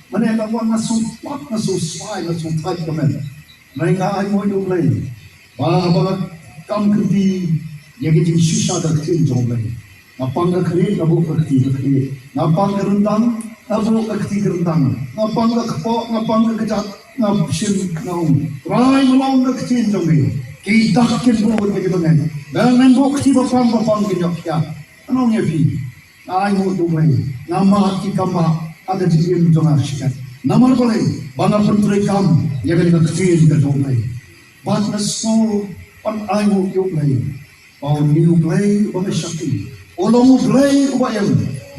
Mane nga wan nga shu pat nga shu swai nga shu thait ka met. Nga ai mo ïa U Blei. Ba ba kam kti ïa ki jingshisha ka ktien jong U Blei. Nga pang ka khlieh, nga buh ka kti ka khlieh. Nga pang ka ryndang, nga buh ka kti ka ryndang. Nga pang ka kpoh, nga pang ka kjat, nga shim, nga ong, Trai, nga long ka ktien jong me. Ki dak kin bud ïa ki bangeit. Ba men buh kti ba pang ba pang kin ïoh thiah. Nga ong ïa phi, nga ai mo ïa U Blei. Nga mad ki kam ba ha ka jingim jong nga shikatdei. Namar balei? Ba nga pyntreikam ïa kane ka ktien ka jong U Blei. Bad nga sngew ban ai mo ïa U Blei. Ba une U Blei uba nga shakri u long U Blei uba im.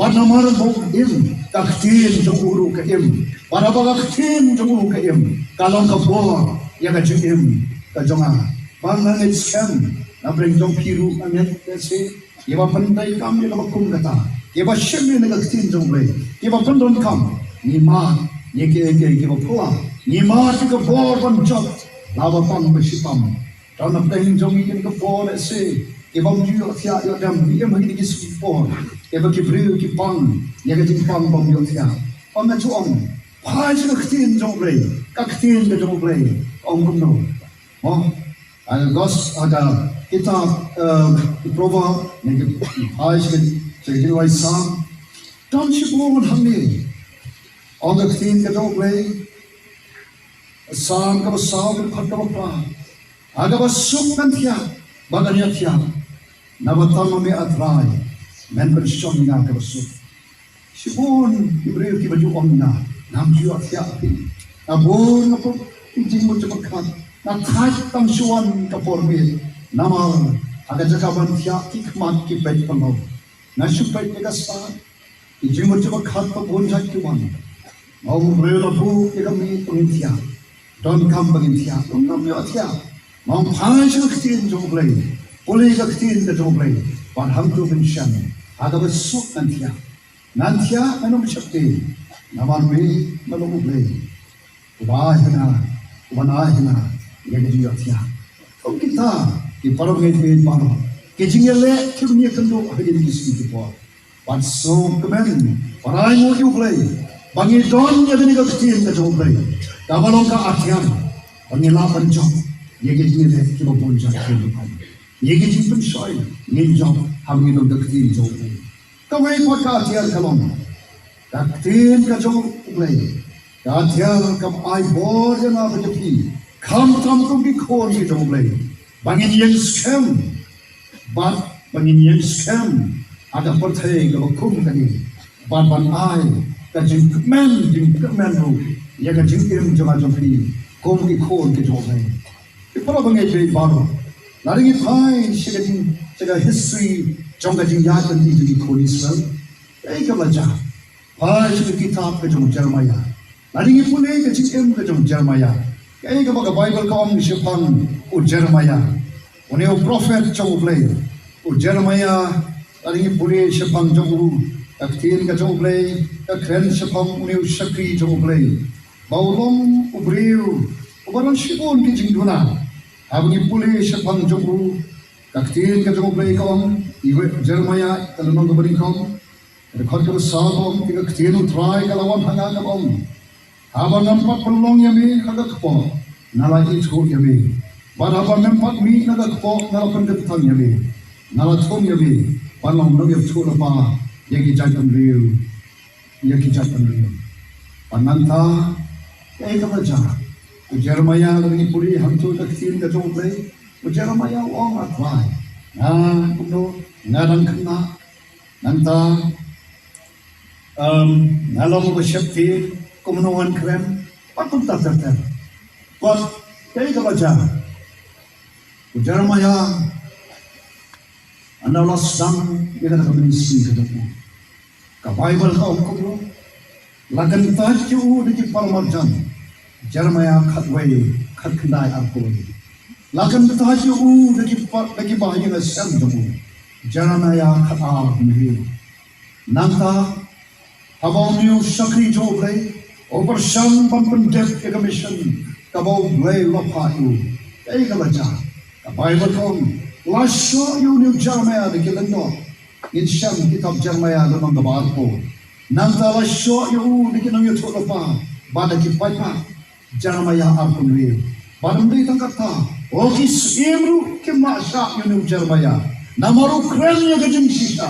Bad namar ba u im, ka ktien jong u ruh ka im. Bad haba ka ktien jong u ka im, ka long ka bor ïa ka jingim ka jong nga. Ba nga ngeit skhem na pdeng jong phi ruh nga ngeit lehse kiba pyntreikam ïa kaba kum kata, kiba shim ïa ka ktien jong U Blei, kiba pyndonkam, ngi mad ïa kiei kiei kiba pura, ngi mad ïa ka bor ban jop la ba pang ba shitom. Don na pdeng jong ngi kine ki por lehse kiba ym ju ïoh thiah ïoh dem, ngi im ha kine ki sngi por kiba ki briew ki pang ïa ka jingpang bym ïoh thiah. Ong nga ju ong, phai sha ka ktien jong U Blei, ka ktien ka jong U Blei ka ong kumno? Mo, ha ka gos, ha ka kitab, eh, ki Proverb, ne ki phai sha ka, sha ka jingrwai Salm. Don shibun hangne. Ong ka ktien ka jong U Blei, Salm kaba saw, ka dkhot kaba phra. Ha kaba suk ngan thiah, ba ngan ïathiah. Naba tam ma me, A Trai, men pynshong ïa nga ha kaba suk. Shibun ki briew kiba ju ong ïa nga, ngam ju ïoh thiah phi. Nga bun nga put ki jingmut jingpyrkhat, nga thait tang shu wan ka por miet. Namar ha ka jaka ban thiah ki khmat ki peit pynlong. Nga shu peit ïa ka stad, ki jingmut jingpyrkhat ba bun jait ki wan. Nga ong, U Blei, la buh ïa ka miet ba ngin thiah. Donkam ba ngin thiah, ngam ïoh thiah. Nga ong, phai sha ka ktien jong U Blei, pule ka ktien ka jong U Blei. Bad hangto phin shem ha kaba suk ngan thiah. Ngan thiah ngan ym sheptieng, namar me nga long U Blei uba ai ha nga, uban ai ha nga ïa ka jingïohthiah. Kum kita ki para bangeit baroh, ki jingïaleh kiba ngi ïakynduh ha kine ki sngi ki por. Ban sngewkmen, ban ai nguh ïa U Blei ba ngi don ïa kane ka ktien ka jong U Blei kaba long ka atiar ba ngi lah ban jop ïa ki jingïaleh kiba bun jait kiba bun. Ïa ki jingpynshoi ngin jop haba ngi don ka ktien jong U Blei. Kawei pat ka atiar ka long ka ktien ka jong U Blei. Ka atiar kaba ai bor ïa nga bad ïa phi, khamtam kum ki khun ki jong U Blei, ba ngin ïeng skhem, bad ba ngin ïeng skhem ha ka pyrthei kaba kum kane, bad ban ai ka jingkmen, jingkmen ruh ïa ka jingim jong nga jong phi kum ki khun ki jong U Blei. Ki para bangeit baroh, lada ngi phai sha ka jing, sha ka history jong ka jingïaid lynti jong ki khun Israel, kaei kaba la jia? Phai sha ka kitab ka jong u Jeremiah. Lada ngi pule ka jingim ka jong u Jeremiah, kaei kaba ka Baibl ka ong shaphang u Jeremiah, une u prophet jong U Blei. U Jeremiah, lada ngi pule shaphang jong u, ka ktien ka jong U Blei ka kren shaphang une u shakri jong U Blei, ba u long u briew uba don shibun ki jingduna. Haba ngi pule shaphang jong u, ka ktien ka jong U Blei ka ong, i wei Jeremiah, ka lynnong kaba nyngkong, ka dkhot kaba saw ka ong, te ka ktien U Trai ka la wan ha nga kaba ong, haba ngam pat pynlong ïa me ha ka kpoh, nga la ithuh ïa me. Bad haba mem pat mih na ka kpoh, nga la pynkyntang ïa me. Nga la thung ïa me ban long nongïathuhlypa ïa ki jaitbynriew, ïa ki jaitbynriew. Bad nangta, kaei kaba la jia? U Jeremiah, lada ngi pule hangto ka ktien ka jong U Blei, u Jeremiah u ong, A Trai, nga kumno, nga dang khynnah. Nangta, um, nga long uba sheptieng, kumno ngan kren? Bad kumta ter ter. Bad kaei kaba la jia? U Jeremiah Hynda la sdang ïa kata ka ministry ka jong u, ka Baibl ka ong kumno? La kyntait ïa u da ki paramarjan. Jeremiah khatwei, khatkhyndai, arphew. La kyntait ïa u da ki pa-, da ki bahaïing hasem jong u. Jeremiah khatar, hynriew. Nangta haba une u shakri jong U Blei u pyrshang ban pyndep ïa ka mission kaba U Blei u la phah ïa u, kaei kaba la jia? Ka Baibl ka ong, la shoh ïa une u Jeremiah da ki lyngdoh. Ngin shem kitab Jeremiah lynnong kaba arphew. Nangta la shoh ïa u da ki nongïathuhlypa bad da ki paidbah. Jeremiah arphew hynriew. Bad ym dei tang katta, oh, ki syiem ruh kim lah shah ïa une u Jeremiah, namar u kren ïa ka jingshisha.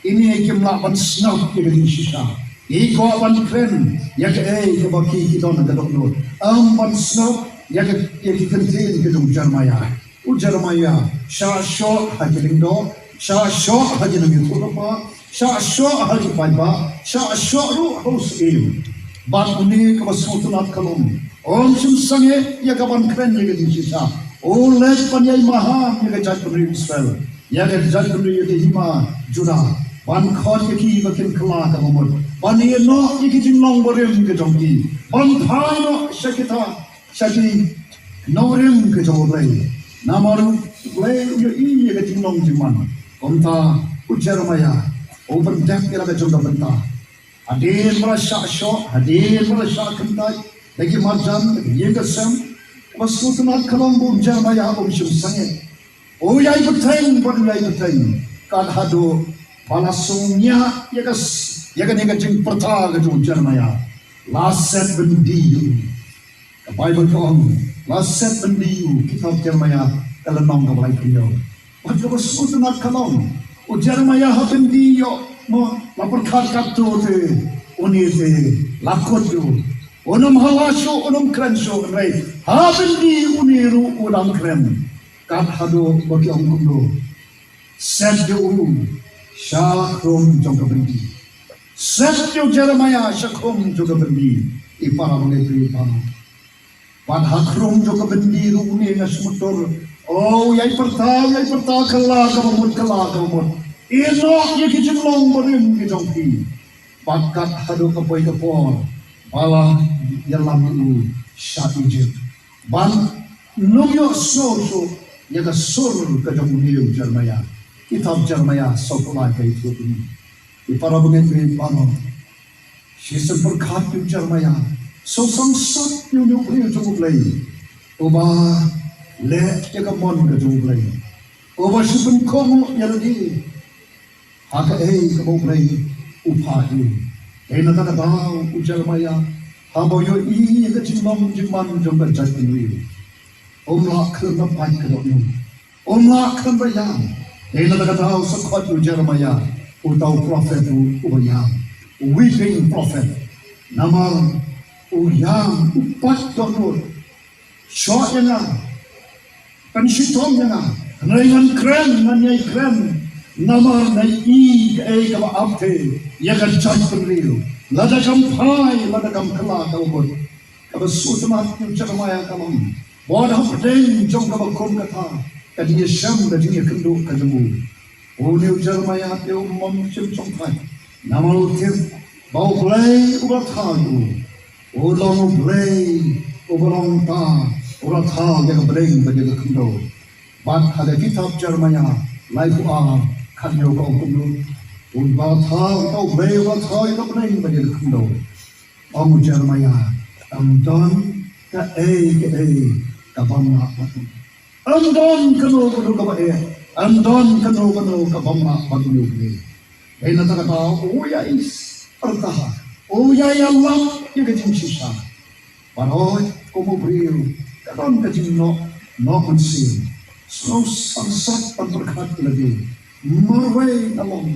Kine kim lah ban sngap ïa ka jingshisha. Ki kwah ban kren ïa kaei kaba ki, ki don ha ka dohnud, ym ban sngap ïa ka, ïa ki kyntien ka jong u Jeremiah. U Jeremiah shah shoh ha ki lyngdoh, shah shoh ha ki nongïathuhlypa, shah shoh ha ki paidbah, shah shoh ruh ha u syiem. Bad une kaba sngewtynnat ka long, um shym sangeh ïa ka ban kren ïa ka jingshisha. U leit ban ïai maham ïa ka jaitbynriew Israel, ïa ka jaitbynriew, ïa ka hima Judah, ban khot ïa ki ba kin kylla kaba mut, ban ïehnoh ïa ki jinglong barim ka jong ki, ban phai noh sha kita, sha ki nongrim ka jong U Blei. Namar U Blei u ïohi ïa ka jinglong jingman. Kumta u Jeremiah u pyndep ïa la ka jong ka bynta. Hadien ba la shah shoh, hadien ba la shah kyntait da ki marjan, da ki ïing ka sem, kaba sngewtynnat ka long ba u Jeremiah um shym sangeh. U ïai bteng bad u ïai bteng, kat haduh ba la sngewthuh ïa ka s-, ïa kane ka jingpyrta ka jong u Jeremiah. La set byndi ïa u. Ka Baibl ka ong, la set byndi ïa u, kitab Jeremiah ka lynnong kaba laiphew hynñiew. Bad kaba sngewtynnat ka long, u Jeremiah ha byndi ïoh, mo, la pyrkhat katto te, une te la kut ïa u. Un ym halla shuh, un ym kren shuh, hynrei ha byndi une ruh u dang kren. Kat haduh ba ki ong kumno? Set ïa u sha khrum jong ka byndi. Set ïa u Jeremiah sha khrum jong ka byndi. I para bangeit, i para. Bad ha khrum jong ka byndi ruh une, nga sngewthuh, oh, u ïai pyrta, u ïai pyrta, kylla kaba mut, kylla kaba mut. Ïehnoh ïa ki jinglong barim ki jong phi. Bad kat haduh ka poi ka por ba la ïalam ïa u sha Egypt. Ban ym ïohsngew shuh ïa ka sur ka jong une u Jeremiah. Kitab Jeremiah sawphew lai, ka ïathuh ïa ngi. I para bangeit, i para. Shisien pyrkhat ïa u Jeremiah, sngewsangsot ïa une u briew jong U Blei, uba leh ïa ka mon ka jong U Blei, uba shu pynkhuid ïa lade ha kaei kaba U Blei u phah ïa u. Dei na kata ka daw u Jeremiah, haba u ïohi ïa ka jinglong jingman jong ka jaitbynriew, um lah khlem da pait ka dohnud, um lah khlem da ïam. Dei na kata ka daw sa khot ïa u Jeremiah, uta u prophet u, uba ïam, weeping prophet. Namar u ïam, u pait dohnud. Shoh ïa nga, pynshitom ïa nga, hynrei ngan kren, ngan ïai kren. Namar nga ïohi kaei kaba ap te ïa ka jaitbynriew, lada kam phai, lada kam kylla kaba mut. Kaba sngewtynnat ïa u Jeremiah ka long, wat hapdeng jong kaba kum kata ka jingïashem, ka jingïakynduh ka jong u, une u Jeremiah te um shym shongthait. Namar u tip ba U Blei uba la thaw ïa u, u long U Blei uba long uta uba la thaw ïa ka bneng bad ïa ka khyndew. Bad ha ka kitab Jeremiah laiphew ar, khathynñiew ka ong kumno? Uba la thaw, uta U Blei uba la thaw ïa ka bneng bad ïa ka khyndew. Ong u Jeremiah, ym don kaei kaei ka bym lah bad u. Ym don kano kano kaba eh, ym don kano kano ka bym lah bad une U Blei. Dei na kata ka daw u ïai pyrta, u ïai ïalam ïa ka jingshisha. Baroh kum u briew ka don ka jingnoh, noh mynsiem. Sngewsangsot ban pyrkhat ïa lade. Marwei na long,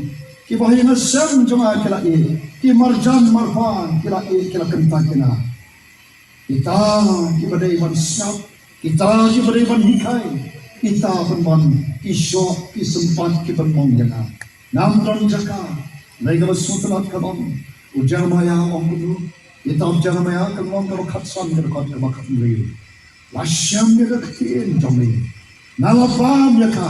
ki bahaïing hasem jong nga ki la ïeh, ki marjan marpa ki la ïeh, ki la kyntait ïa nga. Kita kiba dei ban sngap, kita kiba dei ban hikai, kita pynban ki shoh, ki sympat, ki pynmong ïa nga. Ngam don jaka. Hynrei kaba sngewtynnat ka long, u Jeremiah u ong kumno? Kitab Jeremiah ka lynnong kaba khatsan, ka dkhot kaba khathynriew. La shem ïa ka ktien jong me, nga la bam ïa ka.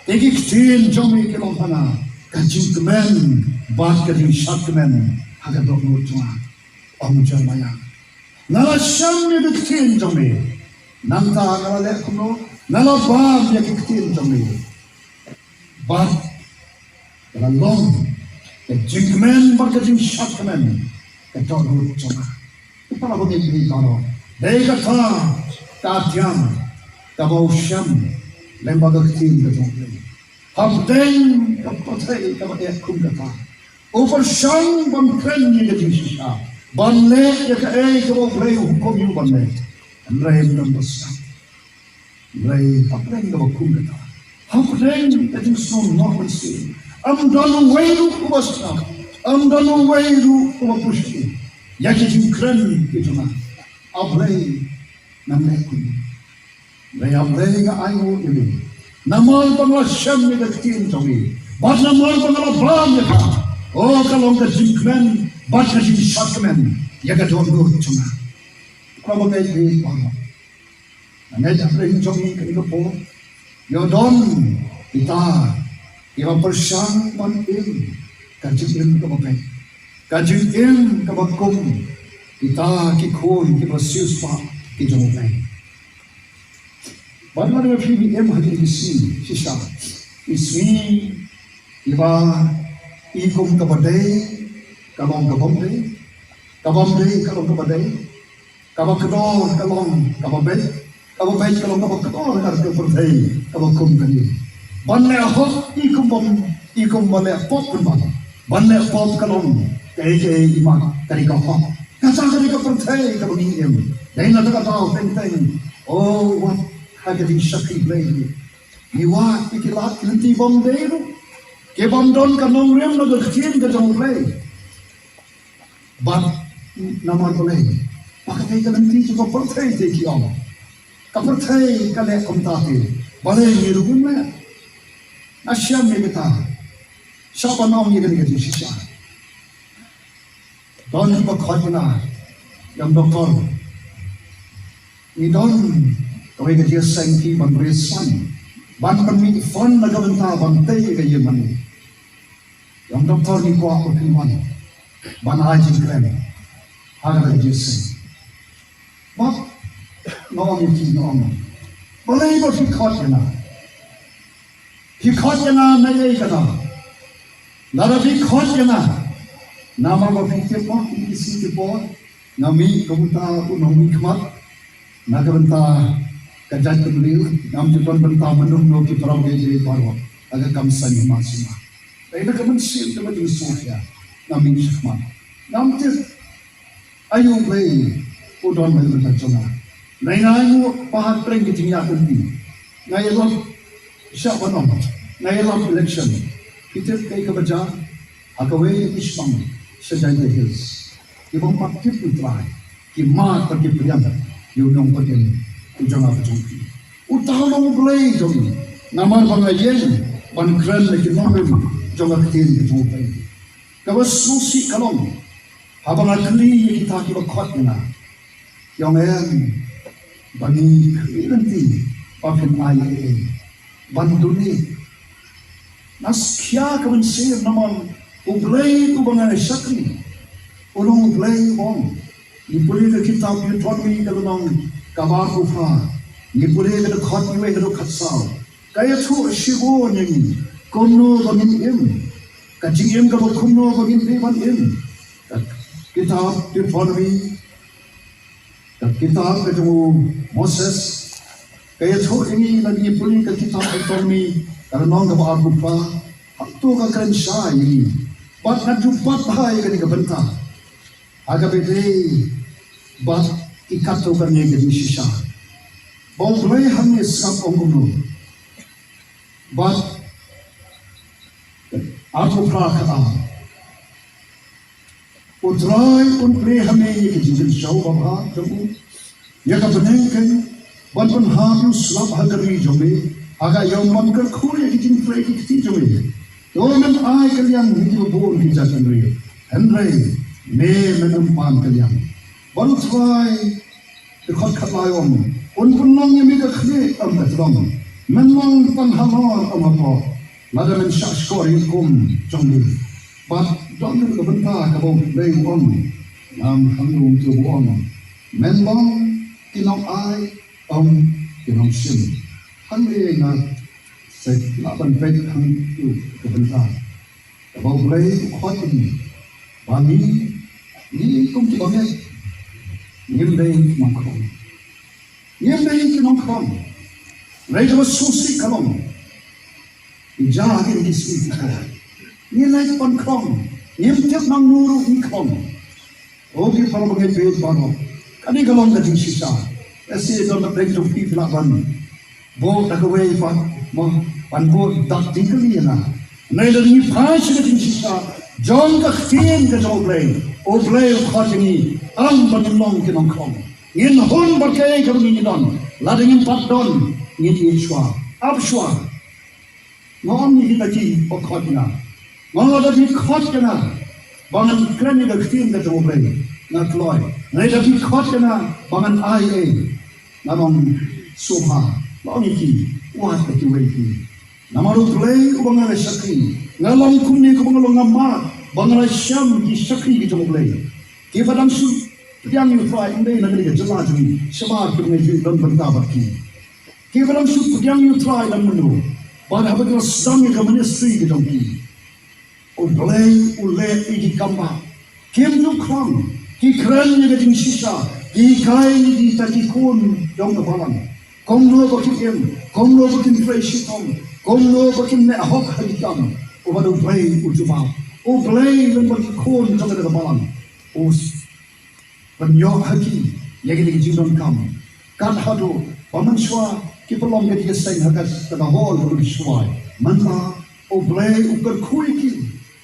Ïa ki ktien jong me ki long hana ka jingkmen bad ka jingshad kmen ha ka dohnud jong nga, ong Jeremiah. Nga la shem ïa ki ktien jong me, nangta nga la leh kumno? Nga la bam ïa ki ktien jong me. Bad ka la long ka jingkmen bad ka jingshad kmen ka dohnud jong nga. Para bangeit baroh, dei kata ka atiar kaba u shem lyngba ka ktien ka jong U Blei. Hapdeng ka pyrthei kaba eh kum kata, u pyrshang ban kren ïa ka jingshisha, ban leh ïa kaei kaba U Blei u hukum ïa u ban leh. Hynrei ym don ba sngap. Hynrei hapdeng kaba kum kata, hapdeng ka jingsngew noh mynsiem, ym don uwei ruh uba sngap, ym don uwei ruh uba pyrshang ïa ki jingkren ki jong nga. A Blei, ngan leh kumno? Hynrei A Blei, nga ainguh ïa me namar ba nga la shem ïa ka ktien jong me bad namar ba nga la bam ïa ka. O, ka long ka jingkmen bad ka jingshad kmen ïa ka dohnud jong nga. Para bangeit baroh, nga ngeit hapdeng jong ngi kane ka por ïoh don kita kiba pyrshang ban im ka jingim kaba beit, ka jingim kaba kum kita ki khun kiba siewspah ki jong U Blei. Bad lada phi im ha kine ki sngi shisha, ki sngi kiba i kum kaba dei ka long ka bym dei, ka bym dei ka long kaba dei, kaba kordor ka long kaba beit, kaba beit ka long kaba kordor ha ka pyrthei kaba kum kane. Ban leh hok i kum bym, i kum ban leh pop pynban. Ban leh pop ka long kaei kaei i mat, ka dei ka hok. Kata ka dei ka pyrthei kaba ngi im. Dei na kata ka daw teng teng, o, wat ha ka jingshakri Blei, ngi wad ïa ki lad ki lynti bym dei ruh, ki bym don ka nongrim na ka ktien ka jong U Blei. Bad namar balei? Ba ka dei ka lynti jong ka pyrthei te ki ong. Ka pyrthei ka leh kumta te, balei ngi ruh ngim leh? Nga shem ïa kata. Shah ban ong ïa kane ka jingshisha. Don kiba khot ïa nga, ïa u doktor. Ngi don kawei ka jingïaseng ki ban resign, ban pynmih fund na ka bynta ban tei ïa ka ïingmane. Ïa u doktor ngi kwah ba phin wan ban ai jingkren ha kata ka jingïaseng. Bad nga ong ïa ki, nga ong, balei ba phi khot ïa nga? Phi khot ïa nga na ei kata? Lada phi khot ïa nga namar ba phi tip, oh, ïa ki sngi ki por nga mih kum uta u nongmihkhmat na ka bynta ka jaitbynriew, ngam ju don bynta mynno mynno, ki para bangeit baroh, ha ka kam saiñ hima sima. Dei na ka mynsiem kaba jingsngewsih ïa nga, mih shakhmat. Ngam tip aïu U Blei u don ha ka bynta jong nga. Hynrei nga ainguh ba ha pdeng ka jingïaid lynti, nga ïalap, shah ban ong, nga ïalap election. Phi tip kaei kaba jia? Ha kawei ka shipang sha Jaintia Hills, ki bym pat tip U Trai ki mad bad ki pdiang ïa u nongpynim u jong nga, u jong phi. Uta u long U Blei jong ngi. Namar ba nga ïeng ban kren ïa ki nongrim jong ka ktien ka jong U Blei. Kaba sngewsih ka long, haba nga kylli ïa kita kiba khot ïa nga, ki ong, em, ba ngi khmih lynti ba phin ai ei ei ban donate. Nga skhia ka mynsiem namar U Blei uba nga shakri u long U Blei u ong. Ngi pule ka kitab Deuteronomy ka lynnong kaba arphew phra, ngi pule ka dkhot khatwei haduh khatsaw. Ka ïathuh shibun ïa ngi kumno ba ngin im, ka jingim kaba kumno ba ngin dei ban im. Ka kitab Deuteronomy, ka kitab ka jong u Moses, ka ïathuh ïa ngi, lada ngi pule ka kitab Deuteronomy ka lynnong kaba arphew phra, hato ka kren shai ïa ngi. Bad nga ju bat bha ïa kane ka bynta ha kaba ïadei bad ki katto katne ka jingshisha. Ba U Blei hangne sngap ong kumno. Bad arphew phra, khatar. U Trai un plie ha me ïa ka jingkynshew babha jong u, ïa ka bneng keiñ, ban pynhap ïa u slap ha ka ri jong me, ha ka ïom ban kyrkhu ïa ki jingtrei ki kti jong me. To men ai ka liang ha kiba bun ki jaitbynriew, hynrei me men ym pan ka liang. Bad U Trai, dkhot khatlai, u ong, un pynlong ïa me ka khlieh ym ka tdong, Men long tang halor ym hapoh, lada men shahshkor ïa ka hukum jong me. Bad don ka bynta kaba U Blei u ong, ngam hangrum, to u ong, men long ki nongai, ym ki nongshim. Hangne nga sa lah ban peit hangtu ka bynta kaba U Blei u khot ïa ngi, ba ngi, ngi kum ki bangeit, ngim dei ki nongkhrong. Ngim dei ki nongkhrong. Hynrei kaba sngewsih ka long, ïa kine ki sngi ki por, ngi leit ban khrong, ngim tip nangno ruh ngi khrong. O ki para bangeit baroh, kane ka long ka jingshisha. Lehse don na pdeng jong phi phi lah ban buh da kawei pat, mo, ban buh da jingkylli ïa nga. Hynrei lada ngi phai sha ka jingshisha jong ka ktien ka jong U Blei, U Blei u khot ïa ngi, ym ba ngin long ki nongkhrong. Ngin hun bad kaei kaba ngi don. Lada ngim pat don, ngin ïeit shuwa, ap shuwa. Nga ong ïa kita kiba khot ïa nga, nga ong, lada phi khot ïa nga ba ngan kren ïa ka ktien ka jong U Blei, nga kloi. Hynrei lada phi khot ïa nga ba ngan ai ei, ngan ong, sngewbha, nga ong ïa ki, wat ïa kiwei ki. Namar U Blei uba nga la shakri, nga long kumne, kumba nga long, nga mad ba nga la shem ki shakri ki jong U Blei. Kiba dang shu pdiang ïa U Trai, ym dei na kane ka jylla jong ngi, shabar kiba nga ju don bynta bad ki. Kiba dang shu pdiang ïa U Trai lem mynno, bad haba ki la sdang ïa ka ministry ka jong ki, U Blei u leh ïa ki kam bah. Kim ju khrong, ki kren ïa ka jingshisha, ki hikai ïa kita ki khun jong ka balang kumno ba kin im, kumno ba kin trei shitom, kumno ba kin neh hok ha ki kam. Uba dei U Blei u jubab. U Blei lem bad ki khun jong ka balang u pynïoh ha ki ïa kine ki jingdonkam. Kat haduh ba mynshuwa ki pynlong kane ka seng ha kata ka hall ba ki shuwa. Mynta U Blei u kyrkhu ïa ki.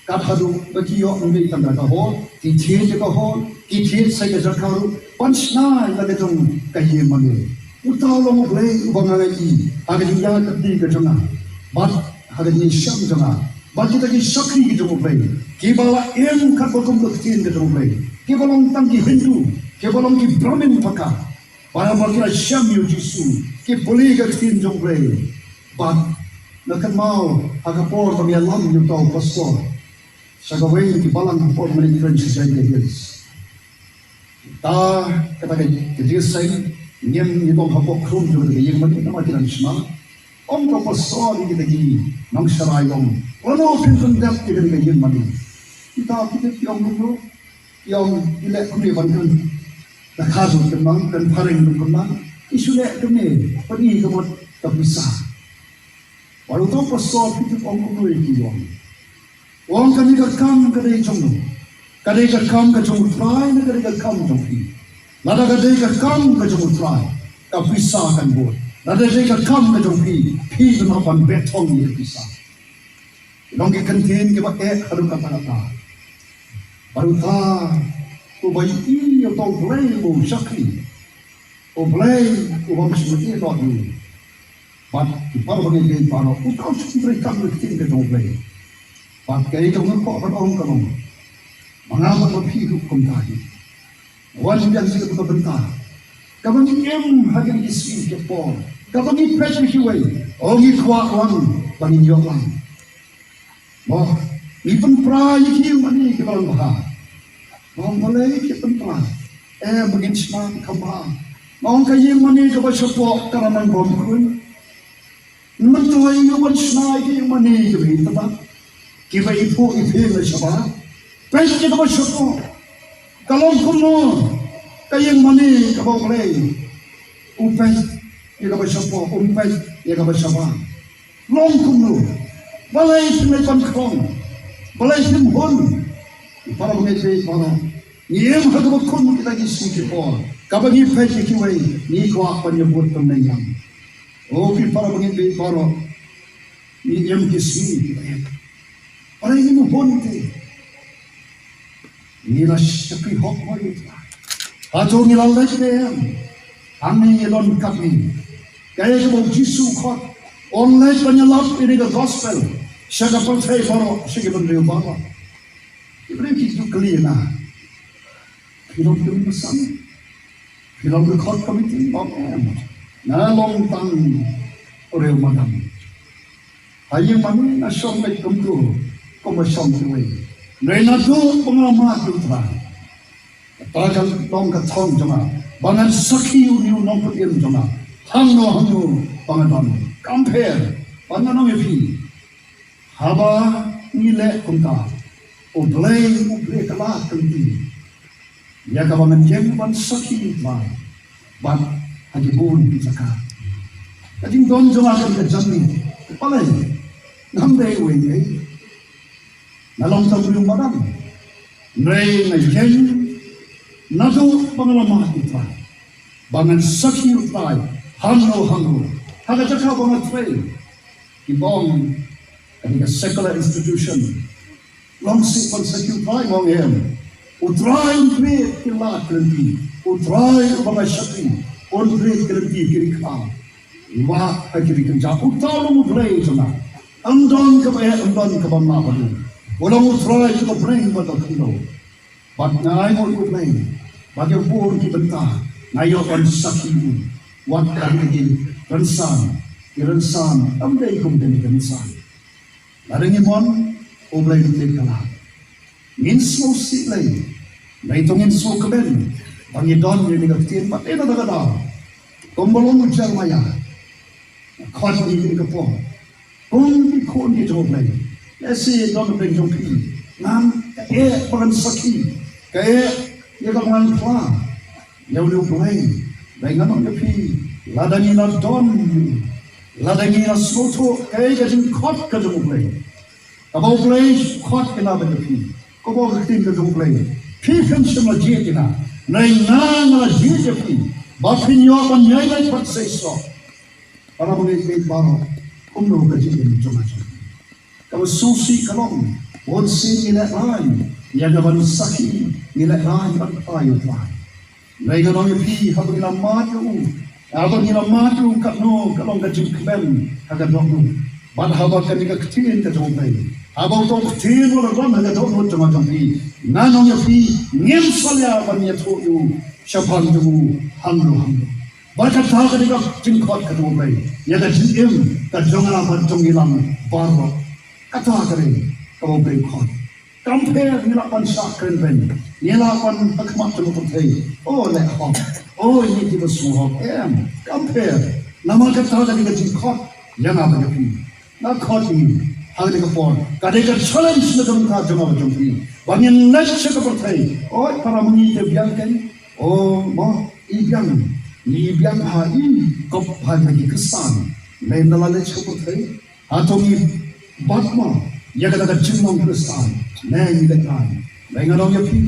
Kat haduh ba ki ïoh ym dei tang da ka hall, ki thied ïa ka hall, ki thied sa ïa ka jaka ruh ban shna ïa la ka jong ka ïingmane. Uta u long U Blei uba nga ïohi ha ka jingïaid lynti ka jong nga bad ha ka jingshem jong nga bad kita ki shakri ki jong U Blei, kiba la im katba kum ka ktien ka jong U Blei, kiba long tang ki Hindu, kiba long ki Brahmin paka, ba haba ki la shem ïa U Jisu ki pule ka ktien jong U Blei. Bad nga kynmaw ha ka por ba nga ïalam ïa uta u pastor sha kawei na ki balang ha ka por ba nga kren sha Jaintia Hills. Ta kata ka, ka jingïaseng, ngim, ngi long hapoh khrum jong kata ka ïingmane namar ki dang shna. Ong ka pastor ïa kita ki nongsharai, ong, lano phin pyndep ïa kata ka ïingmane? Kita ki tip ki ong kumno? Ki ong, ngi leh kumne ban kren. Da kha ruh kynmaw, kren phareng ruh kynmaw. Ngi shu leh kumne, pyni ka mut ka pisa. Bad uta u pastor, phi tip u ong kumno ïa ki, u ong, u ong, kane ka kam ka dei jong u. Ka dei ka kam ka jong U Trai ne ka dei ka kam jong phi? Lada ka dei ka kam ka jong U Trai, ka pisa kan bud. Lada dei ka kam ka jong phi, phi dei ban beh thong ïa ka pisa. Ki long ki kyntien kiba eh haduh katta katta. Bad uta uba ïohi ïa uta U Blei uba u shakri, U Blei uba u shakri ïa uta u. Bad ki para bangeit baroh, uta u shakri treikam ïa ka ktien ka jong U Blei. Bad kaei kaba nga kwah ban ong ka long, ma nga bad ma phi ruh kumta hi. Wan biang sha kata ka bynta kaba ngi im ha kine ki sngi ki por, kaba ngi peit ïa kiwei, o ngi kwah lang ba ngin ïoh lang. Mo, ngi pynpra ïa ki ïingmane kiba long bha. Mo, balei ki pynpra? Em, ba ngin shna kham bha. Mo, ka ïingmane kaba shapoh ka la nang bym khun. Mynta ïa u ban shna ïa ki ïingmane kiba i taba, kiba i phuh i phieng la shabar. Peit ïa kaba shapoh. Ka long kumno ka ïingmane kaba U Blei? U peit ïa kaba shapoh, um peit ïa kaba shabar. Long kumno? Balei phim leit ban khrong? Balei phim hun? Para bangeit baroh, ngi im ha kaba khun kita ki sngi ki por, kaba ngi peit ïa kiwei, ngi kwah ban ïa bud pynleit ïa. O ki para bangeit baroh, ngi im ki sngi ki ba eh. Balei ngim hun te? Ngi la shakri hok mo ïa U Trai? Hato ngi la leit ne em? Hangne ngi don katne. Kaei kaba U Jisu u khot, un leit ban ïalap ïa ka gospel sha ka pyrthei baroh, sha ki bynriew baroh. Ki briew ki ju kylli ïa nga, phi long kmie basan? Phi long ka khot committee? Ong em, nga long tang Briew madan. Ha ïing mane nga shong beit kumto, kumba shong kiwei. Hynrei naduh ba nga la mad ïa U Trai, kata ka long ka thong jong nga ba ngan sakhi ïa une u nongpynim jong nga hangno hangno ba nga don. Kam pher, ba ngan ong ïa phi, haba ngi leh kumta, U Blei u plie ka lad ka lynti ïa kaba ngan ïeng ban sakhi ïa U Trai bad ha ki bun ki jaka. Ka jingdon jong nga kane ka janmiet, balei? Ngam dei uwei ei, nga long tang u briew madan. Hynrei nga ïeng naduh ba nga la mad ïa U Trai ba ngan sakhi ïa U Trai hangno hangno. Ha ka jaka ba nga trei, ki ong kane ka secular institution, long sih ban sakhi ïa U Trai? Ong em. U Trai un plie ki lad ki lynti. U Trai uba nga shakri un plie ki lynti ki ri kha. Ïa ha ki ri kynja. Uta u long U Blei jong nga. Ym don kaba eh, ym don kaba map bad u. U long U Trai jong ka bneng bad ka khyndew. Bad nga ainguh ïa U Blei ba ki bun ki bynta nga ïoh ban sakhi ïa u. Wat la ki rynsan, ki rynsan ym dei kum kane ka rynsan. Lada ngi mon, U Blei un plie ka lad. Ngin sngewsih lei, lei to ngin sngewkmen ba ngi don ïa kane ka ktien bad ïa kata ka daw. Kumba long u Jeremiah, khot ïa kane ka por. Kum ki khun ki jong U Blei, lehse don bynta jong phi, ngan, ka eh ba ngan sakhi, ka eh ïa ka ngan phla ïa une U Blei. Hynrei ngan ong ïa phi, lada ngi la don, lada ngi la sngewthuh kaei ka jingkhot ka jong U Blei, kaba U Blei khot ïa nga bad ïa phi, kaba ka ktien ka jong U Blei, phi phim shym la jied ïa nga, hynrei nga, nga la jied ïa phi ba phin ïoh ban ïaileit bad seisoh. Para bangeit baroh, kumno ka jingim jong nga jong phi? Kaba sngewsih ka long, bunsien ngi lehrain ïa kaban sakhi, ngi lehrain ban phla ïa U Trai. Hynrei ngan ong ïa phi, haba ngi la mad ïa u, haba ngi la mad ïa u, katno ka long ka jingkmen ha ka dohnud. Bad haba kane ka ktien ka jong U Blei, haba uto u ktien u la don ha ka dohnud jong nga jong phi, ngan ong ïa phi, ngin salia ban ïathuh ïa u shaphang jong u hangno hangno. Bad kata ka dei ka jingkhot ka jong U Blei ïa ka jingim ka jong nga bad jong ngi lang baroh. Kata ka dei kaba U Blei u khot. Kam pher ngi lah ban shah kren beiñ, ngi lah ban ha khmat jong ka pyrthei, o leh hok, o ïa kiba sngewhok, em, kam pher. Namar kata ka dei ka jingkhot ïa nga bad ïa phi. Nga khot ïa ngi ha kane ka por, ka dei ka challenge na ka bynta jong nga bad jong phi ba ngin leit sha ka pyrthei. Oi para, ma ngi te biang kein. O mo, i biang, i biang ha i kop ha ki Khristan. Lei na la leit sha ka pyrthei, hato ngi bat mo ïa kata ka jinglong Khristan? Lei ngi leit ai. Lei ngan ong ïa phi,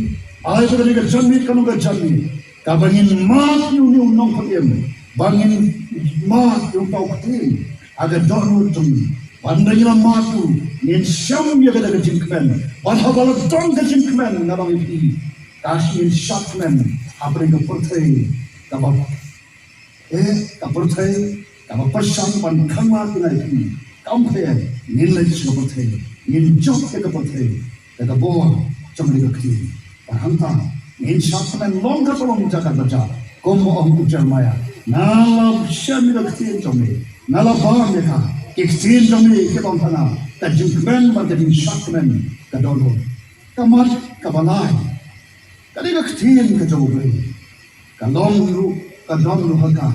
ai ba kane ka janmiet kan long ka janmiet kaba ngin mad ïa une u nongpynim, ba ngin mad ïa uta u ktien ha ka dohnud jong ngi. Ban da ngi la mad ïa u, ngin shem ïa kata ka jingkmen. Ban haba la don ka jingkmen, ngan ong ïa phi, ka ngin shad kmen hapdeng ka pyrthei kaba, eh, ka pyrthei kaba pyrshang ban khanglad ïa ngi. Kam pher, ngin leit sha ka pyrthei, ngin jop ïa ka pyrthei da ka bor jong kane ka ktien. Bad hangta ngin shad kmen, long katba long, jaka ba jaka. Kumba ong u Jeremiah, nga la shem ïa ka ktien jong me, nga la bam ïa ka. Ki ktien jong me ki long tang ka jingkmen bad ka jingshad kmen ka dohnud. Ka mat kaba lai, ka dei ka ktien ka jong U Blei. Ka long ruh, ka don ruh ha ka,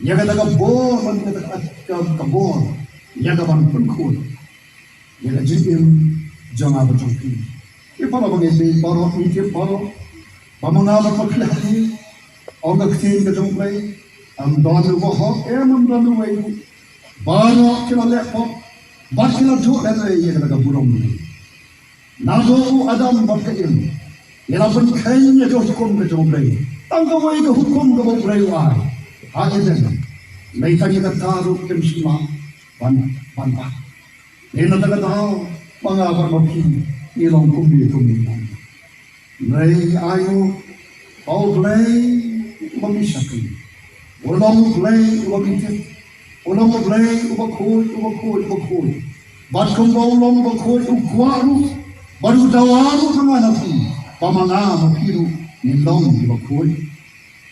ïa kata ka bor, ïa kata ka, ka, ka bor ïa ka ban pynkhuid ïa ka jingim jong nga bad jong phi. Ïa para bangeit baroh, ngi tip baroh ba ma nga bad ma phi ha kane, ong ka ktien ka jong U Blei, ym don uba hok, em, ym don uwei ruh. Baroh ki la leh pop bad ki la juh lehnoh ïa kata ka burom. Naduh u Adam bad ka Im, ngi la pynkheiñ ïa ka hukum ka jong U Blei. Tang kawei ka hukum kaba U Blei u ai ha Eden. Lei tang ïa kata ruh kim shym lah ban, ban bat. Lei na kata ka daw ma nga bad ma phi ngi long kumne kumne. Hynrei ngi ainguh ba U Blei uba ngi shakri u long U Blei uba ngi tip, u long U Blei uba khuid, uba khuid, uba khuid. Bad kumba u long uba khuid, u kwah ruh bad u dawa ruh ha nga ha phi ba ma nga ma phi ruh ngin long kiba khuid.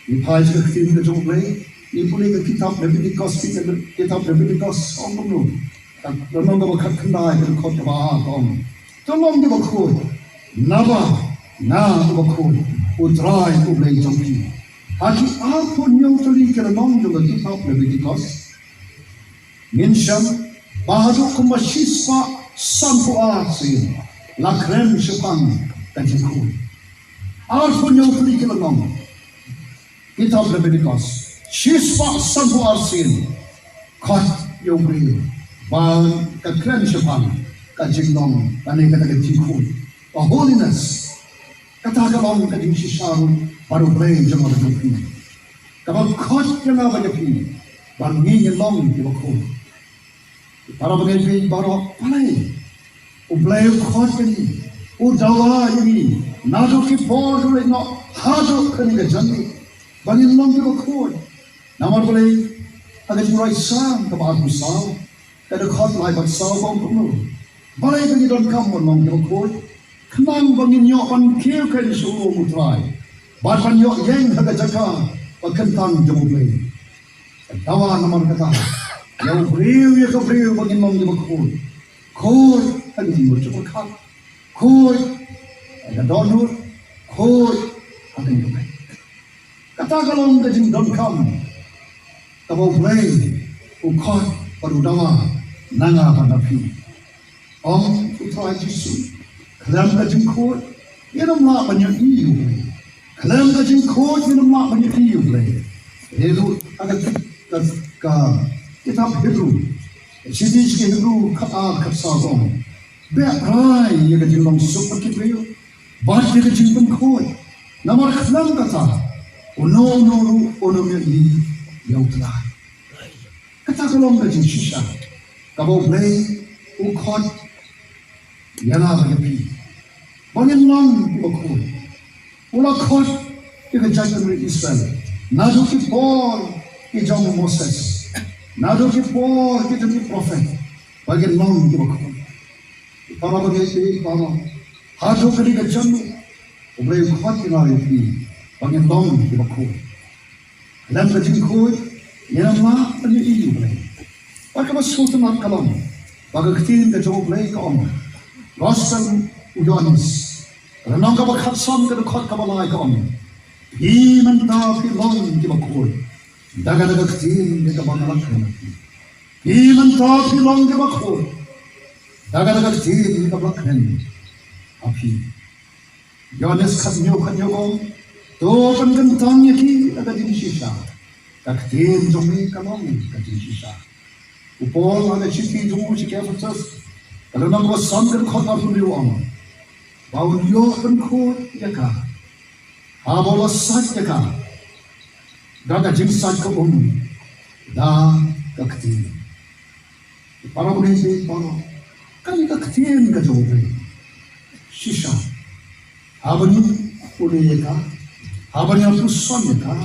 Ngi phai sha ka ktien ka jong U Blei, Ngi pule ka kitab Leviticus, kitab Leviticus ong kumno. Ka lynnong kaba khatkhyndai ka dkhot kaba ar ka ong, to long kiba khuid, naba nga uba khuid, U Trai U Blei jong phi. Ha ki arphew hynñiew tylli ki lynnong jong ka kitab Leviticus ngin shem ba haduh kumba shispah sanphew ar sien la kren shaphang ka jingkhuid. Arphew hynñiew tylli ki lynnong. Kitab Leviticus shispah sanphew ar sien. Khot ïa u briew ba ka kren shaphang ka jinglong lane kata ka jingkhuid, ka holiness. Kata ka long ka jingshisha ruh bad U Blei jong nga bad jong phi, kaba khot ïa nga bad ïa phi ba ngin long kiba khuid. Para bangeit baieit baroh, balei U Blei u khot ïa ngi, u dawa ïa ngi naduh ki por ba leit noh haduh kane ka janmiet ba ngin long kiba khuid? Namar balei? Ha ka Jingrwai Salm kaba arphew saw, ka dkhot lai bad saw ka ong kumno: Balei ba ngi donkam ban long kiba khuid? Khnang ba ngin ïoh ban kiew kheiñ sha u, U Trai, bad ban ïoh ïeng ha ka jaka ba kyntang jong U Blei. Ka dawa namar kata ïa u briew ïa ka briew ba ngin long kiba khuid. Khuid ha ka jingbym ju pyrkhat, khuid ha ka dohnud, khuid ha ka jingpyrkhat. Kata ka long ka jingdonkam kaba U Blei u khot bad u dawa na nga bad na phi. Ong U Trai Jisu, khlem ka jingkhuid ngin ym lah ban ïohi ïa U Blei. Khlem ka jingkhuid ngin ym lah ban ïohi ïa U Blei. Hynrei ha ka, ka, ka kitab Hebru, shithi sha ki Hebru khatar khatsaw ka ong, beh rai ïa ka jinglong suk bad ki briew bad ïa ka jingpynkhuid. Namar khlem kata uno uno ruh un ym ïohi ïa U Trai. Kata ka long ka jingshisha kaba U Blei u khot ïa nga bad ïa phi ba ngin long kiba khuid. U la khot ïa ka jaitbynriew Israel naduh ki por ki jong u Moses, naduh ki por ki jong ki prophet, ba ngin long kiba khuid. Para bangeit baieit baroh, haduh kane ka janmiet U Blei u khot ïa nga ïa phi ba ngin long kiba khuid. Khlem ka jingkhuid ngin ym lah ban ïohi ïa U Blei. Bad kaba sngewtynnat ka long ba ka ktien ka jong U Blei ka ong, Gospel u Ïoannis, lynnong kaba khatsan, ka dkhot kaba lai ka ong, phi mynta phi long kiba khuid da kata ka ktien ïa kaba nga la kren ha phi. Phi mynta phi long kiba khuid da kata ka ktien ïa kaba la kren ha phi. Ïoannis khathynñiew khathynñiew ka ong, to pynkyntang ïa ki da ka jingshisha, ka ktien jong me ka long ka jingshisha. U Paul ha ka shithi jong u sha ki Ephesus, ka lynnong kaba san, ka dkhot arphew hynriew u ong, ba un ïoh pynkhuid ïa ka haba u la sait ïa ka da ka jingsait ka um da ka ktien. Para bangeit baieit baroh, kane ka ktien ka jong U Blei shisha, haba ngi pule ïa ka, haba ngi la pyrshang ïa ka,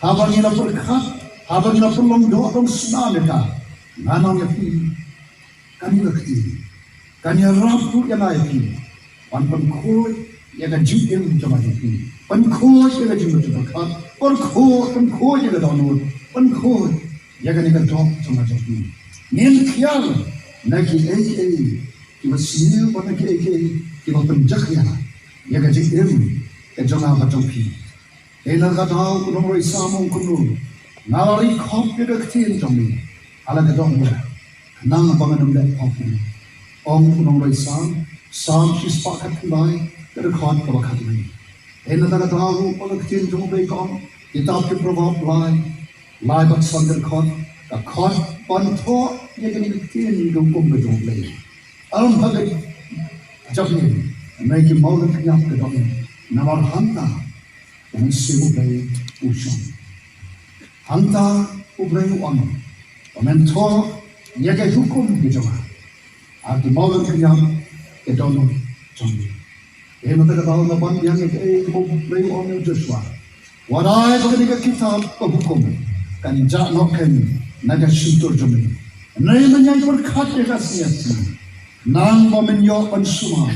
haba ngi la pyrkhat, haba ngi la pynlong doh long snam ïa ka, ngan ong ïa phi, kane ka ktien kan ïarap ruh ïa nga ïa phi ban pynkhuid ïa ka jingim jong nga jong phi, pynkhuid ïa ka jingmut jingpyrkhat, pynkhuid, pynkhuid ïa ka dohnud, pynkhuid ïa kane ka doh jong nga jong phi. Ngin khiar na kiei kiei kiba sniew bad na kiei kiei kiba pynjakhlia ïa ka jingim ka jong nga bad jong phi. Te na ka daw u nongrwai Salm u ong kumno, nga la ri khop ïa ka ktien jong me ha la ka dohnud, khnang ba ngan ym leh pop ïa me. Ong u nongrwai Salm, Salm shispah khatkhyndai, ka dkhot kaba khatwei. Te na ka daw ruh ba ka ktien jong U Blei ka ong, kitab ki Proverb lai, lai bad san, ka dkhot, ka khot ban thoh ïa kane ka ktien, ïa ka hukum ka jong U Blei. Ym ha ka jabieng, hynrei ki mawlyngkniap ka dohnud, namar hangta u Mynsiem U Blei u shong. Hangta U Blei u ong, ba men thoh ïa ki hukum ki jong nga ha ki mawlyngkniap ki dohnud jong me. Te mynta ka daw nga ban biang ïa kaei kaba U Blei u ong ïa u Joshua. Wat ai ba kane ka kitab ka hukum kan jah noh kein na ka shyntur jong me, hynrei men ïai pyrkhat ïa ka sngewsih, khnang ba men ïoh ban sumar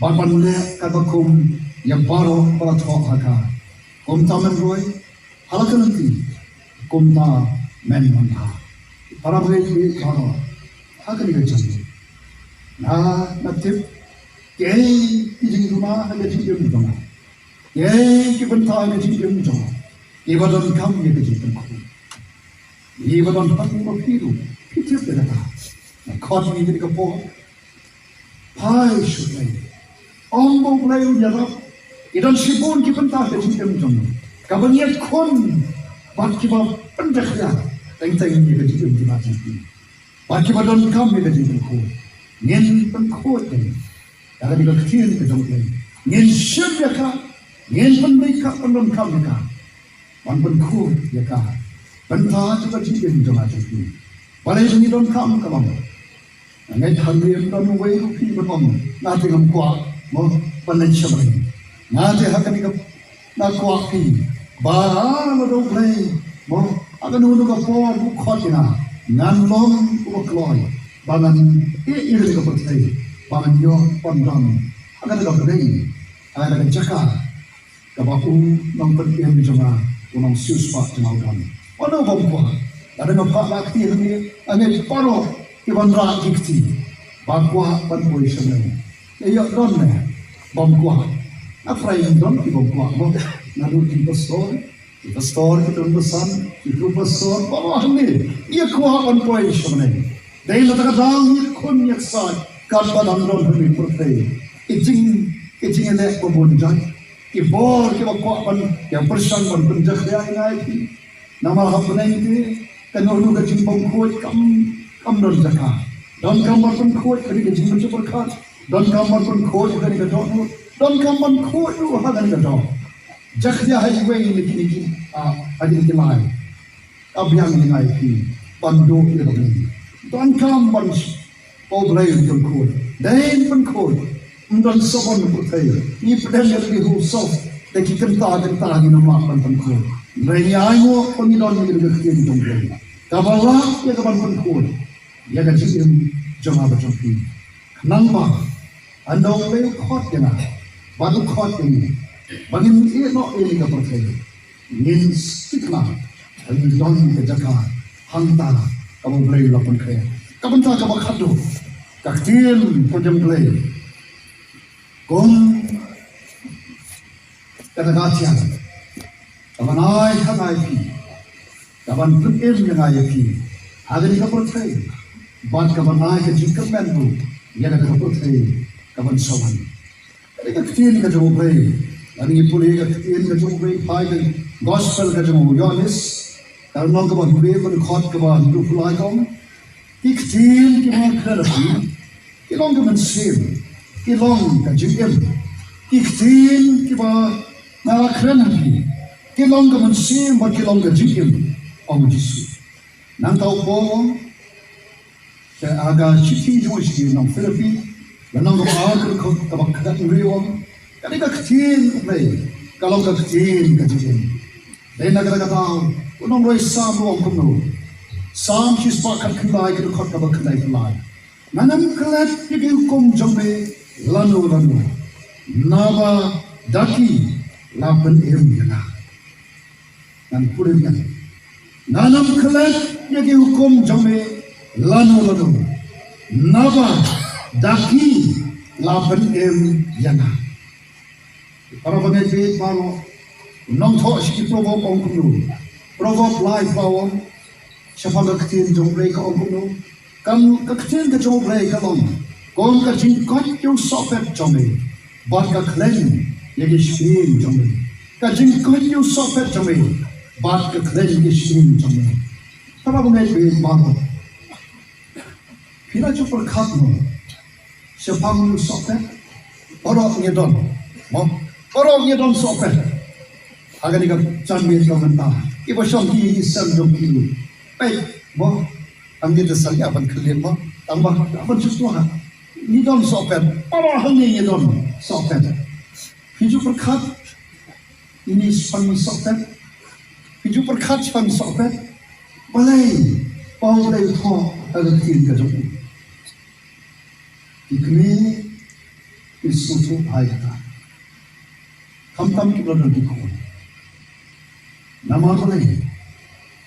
bad ban leh katba kum ïa baroh ba la thoh ha ka. Kumta men roi ha la ka lynti, Kumta men mynta para bangeit baroh ha kane ka jingim, nga nga tip kiei ki jingduna ha ka jingim jong nga, kiei ki bynta ha ka jingim jong nga kiba donkam ïa ka jingpynkhuid. Kiba donkam ïa phi ruh phi tip ïa kata. Nga khot ïa kane ka por. Phai shuh lei. Ong ba U Blei un ïarap. Ki don shibun ki bynta ha ka jingim jong ngi kaba ngi ïakhun bad kiba pynjakhlia teng teng ïa ka jingim jong ngi. Bad kiba donkam ïa ka jingpynkhuid. Ngin pynkhuid ïa ka ktien ka jong U Blei. Ngin shim ïa ka. Ngin pynbeit ka, pyndonkam ïa ka. Ban pynkhuid ïa ka bynta jong ka jingim jong nga jong phi. Balei ngi donkam ka long? Nga ngeit hangne don uwei ruh phi ban ong, nga te ngam kwah mo ban leit sha bneng. Nga te ha kane ka nga kwah phi ba lada U Blei mo ha kano kano ka por u khot ïa nga, ngan long uba kloi ba ngan ïeh ïa kane ka pyrthei, ba ngan ïoh ban don ha kane ka bneng, ha kane ka jaka kaba u nongpynim jong nga, u nongsiewspah jong nga u don. Mano bym kwah? Lada nga phah la kti hangne, nga ngeit baroh kiban rah ki kti ba kwah ban poi sha bneng. Ïa ïoh don ne bym kwah? Nga trai don ki bym kwah mo. Naduh ki pastor, ki pastor ki don basan, ki professor, baroh hangne ïa kwah ban poi sha bneng. Dei na kata ka daw ïa khun ïa ksaid katba dang don hangne pyrthei. Ki jing, ki jingïaleh ba bun jait. Ki bor kiba kwah ban ïa pyrshang ban pynjakhlia ïa nga ïa phi. Namar ha bneng te kano kano ka jingbymkhuid kam, kam don jaka. Donkam ban pynkhuid ha kane ka jingmynjur pyrkhat. Donkam ban pynkhuid ha kane ka dohnud. Donkam ban khuid ruh ha kane ka doh. Jakhlia ha iwei na kine ki, ah, ha kine ki lai. Ka biang ïa nga ïa phi ban duh ïa ka bneng. Donkam ban sh-, ba U Blei un pynkhuid. Dei un pynkhuid. Ym don sohbon na pyrthei. Ngi pdem ïa lade ha u soh da ki kynta kynta, ngin ym lah ban pynkhuid. Hynrei ngi ainguh ba ngi don ïa ka ktien jong U Blei kaba lah ïa ka ban pynkhuid ïa ka jingim jong nga bad jong phi. Khnang ba haba U Blei u khot ïa nga bad u khot ïa ngi ba ngin ïeh noh ïa kane ka pyrthei, ngin sngewthuh ba ngi don ka jaka hangta kaba U Blei u la pynkhreh. Ka bynta kaba khatduh, ka ktien ka jong U Blei. Kum kata ka thiang kaban ai ha nga ïa phi, kaban pynim ïa nga ïa phi ha kane ka pyrthei, bad kaban ai ka jingkyrmen ruh ïa kata ka pyrthei kaban sa wan. Kane ka ktien ka jong U Blei. Lada ngi pule ka ktien ka jong U Blei, phai ka gospel ka jong u Ïoannis, ka lynnong kaba hynriew, ka dkhot kaba hynriewphew lai, ka ong: Ki ktien kiba nga kren ha phi ki long ka mynsiem, ki long ka jingim. Ki ktien kiba nga kren ha phi ki long ka mynsiem bad ki long ka jingim, ong u Jisu. Nangta u Paul, te ha ka shithi jong u sha ki nong Philippi, lynnong kaba ar, ka dkhot kaba khathynriew, ong: Kane ka ktien U Blei ka long ka ktien ka jingim. Dei na kata ka daw u nongrwai Salm u ong kumno? Salm shispah khatkhyndai, ka dkhot kaba khyndaiphew lai: Ngan ym klet ïa ki hukum jong me lano lano, naba da ki la pynim ïa nga. Ngan pule biang. Ngan ym klet ïa ki hukum jong me lano lano, naba da ki la pynim ïa nga. Para bangeit baroh, nongthoh sha ki Proverb ong kumno? Proverb laiphew, shaphang ka ktien jong U Blei, ka ong kumno? Ka, ka ktien ka jong U Blei ka long kum ka jingkoit ïa u sohpet jong me bad ka khleiñ ïa ki shynrang jong me. Ka jingkoit ïa u sohpet jong me bad ka khleiñ ïa ki shynrang jong me. Para bangeit baroh, phi la ju pyrkhat mo shaphang u sohpet? Baroh ngi don mo, baroh ngi don sohpet. Ha kane ka janmiet ka mynta, kiba shong ki ïing sem jong ki ruh, peit mo, hangne te sa ïa ban kylliang mo, tang ba ban shu sngewthuh. Ngi don sohpet, baroh hangne ngi don sohpet. Phi ju pyrkhat ïa ngi shaphang sohpet? Phi ju pyrkhat shaphang sohpet? Balei? Ba U Blei u thoh ha ka ktien ka jong u. Ki kmie ki sngewthuh bha ïa kata, khamtam kiba la don ki khun. Namar balei?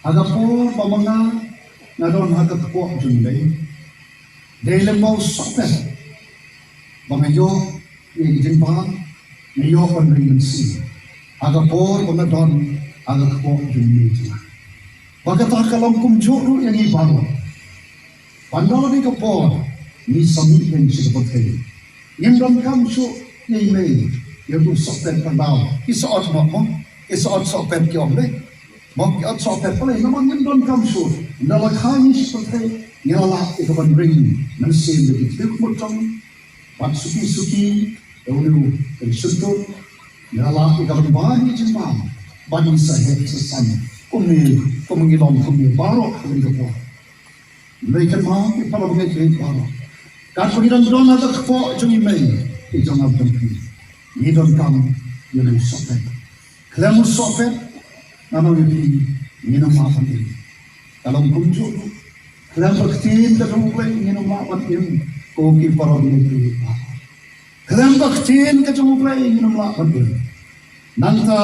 Ha ka por ba ma nga nga don ha ka kpoh jong i mei, dei lem bad u sohpet ba nga ïoh ïa ki jingbam, nga ïoh ban ring mynsiem ha ka por ba nga don ha ka kpoh jong i mei jong nga. Bad kata ka long kumjuh ruh ïa ngi baroh. Ban da la dei ka por ngi sa mih lem sha ka pyrthei, ngim donkam shuh ïa i mei ïa uto u sohpet. Ban da ki sa ot mo, mo ki sa ot sohpet ki ong de, mo ki ot sohpet pale, namar ngim donkam shuh. Ynda la kha ngi sha ka pyrthei ngi la lah ïa ka ban ring mynsiem da ki thliew khmut jong ngi. Bad suki suki da une u shyntur ngi la lah ïa ka ban wad ïa ki jingbam bad ngi sa heh sa san kumne, kum ngi long kumne baroh ha kane ka por. Hynrei kynmaw ko para bangeit baroh, katba ngi dang don ha ka kpoh jong i mei jong nga jong phi, ngi donkam ïa une u sohpet. Khlem u sohpet, nga ong ïa phi, ngin ym lah ban im. Ka long kumjuh ruh, khlem ka ktien ka jong U Blei ngin ym lah ban im, ko ki para bangeit baroh. Khlem ka ktien ka jong U Blei ngin ym lah ban im. Nangta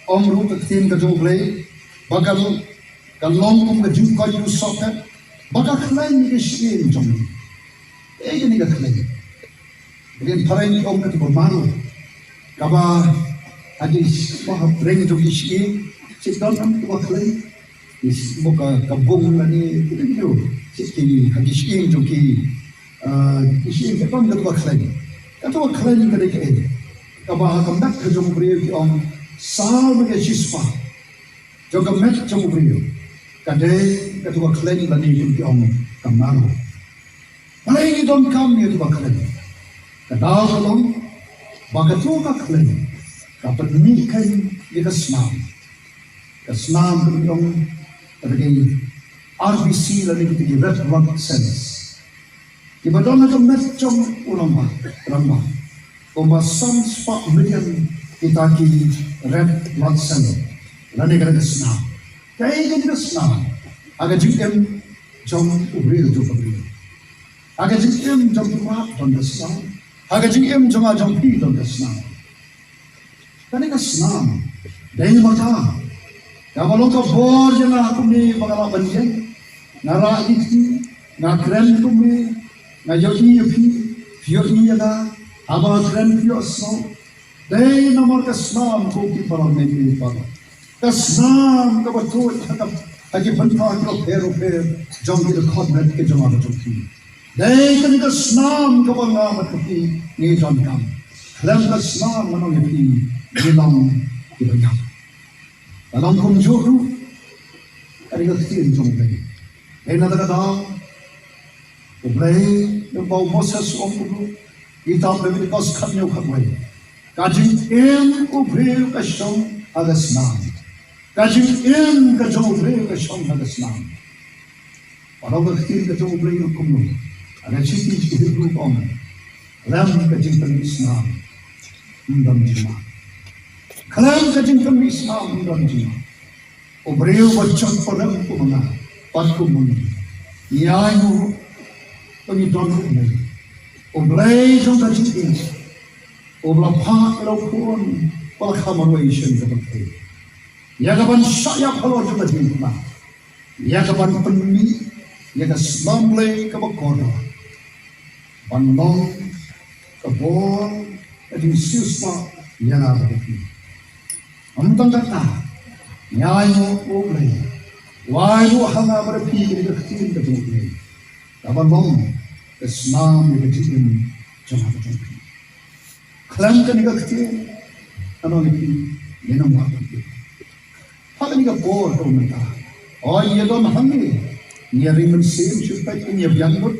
ong ruh ka ktien ka jong U Blei ba ka, ka long kum ka jingkoit u sohpet ba ka khlaiñ ïa ka shyieng jong ngi. Ei kane ka khlaiñ, ka dei phareng ki ong kata ka marrow, kaba ha ki, ba ha phareng jong ki shyieng, shisha don kata ka khlaiñ, ki shyieng, ka, ka bung lane kito kito, shisha ki, ha ki shyieng jong ki, ah, ki shyieng ka don kata ka khlaiñ. Kata ka khlaiñ ka dei kaei? Kaba ha ka met ka jong u briew ki ong saw na ka shispah jong ka met jong u briew ka dei kata ka khlaiñ lane kum ki ong ka marrow. Balei ngi donkam ïa kata ka khlaiñ? Ka daw ka long ba kata ka khlaiñ ka pynmih kein ïa ka snam. Ka snam ka long kata ka R B C lane kita ki red blood cells kiba don ha ka met jong u rangbah, rangbah. Kumba san spah million kita ki red blood cell lane kata ka snam. Kaei kata ka snam? Ha ka jingim jong u briew jong ka briew, ha ka jingim jong u map don ka snam, ha ka jingim jong nga jong phi don ka snam. Kane ka snam dei ma ka kaba long ka bor ïa nga kumne ba nga lah ban ïeng, nga rah ïa ki kti, nga kren kumne, nga ïohi ïa phi, phi ïohi ïa nga, haba nga kren phi ïohsngew. Dei namar ka snam ko ki para bangeit baroh. Ka snam kaba tuid ha ka, ha ki bynta kiba pher bapher jong ki dkhot met ki jong nga jong phi. Dei kane ka snam kaba nga bad phi ngi donkam. Khlem ka snam nga ong ïa phi ngi long kiba ïap. Ka long kumjuh ruh kane ka ktien jong U Blei. Dei na kata ka daw U Blei, lem bad u Moses u ong kumno? Kitab Leviticus khathynñiew khatwei. Ka jingim u briew ka shong ha ka snam. Ka jingim ka jong u briew ka shong ha ka snam. Bad ka ktien ka jong U Blei ka ong kumno? Ha ka shithi ki Hebru ka ong, khlem ka jingpynmih snam ym don jingma. Khlem ka jingpynmih snam ym don jingma. U briew ba jot parem kum nga bad kum ngi, ngi ainguh ba ngi don U Blei, U Blei jong ka jingim, uba la phah ïa la u khun ba la kha marwei sha ka pyrthei, ïa ka ban shah ïap halor jong ka jingim, ïa ka ban pynmih ïa ka snam Blei kaba kordor, ban long ka bor, ka jingsiewspah ïa nga bad ïa phi. Ym tang kata, ngi ainguh U Blei u ai ruh ha nga bad ïa phi kane ka ktien ka jong U Blei, kaba long ka snam ïa ka jingim jong nga bad jong phi. Khlem kane ka ktien, nga ong ïa phi, ngin ym lah ban im. Ha kane ka por kaba mynta, o, ngi ïa don hangne, ngi ïa ring mynsiem shu peit, ngi ïa biang lut,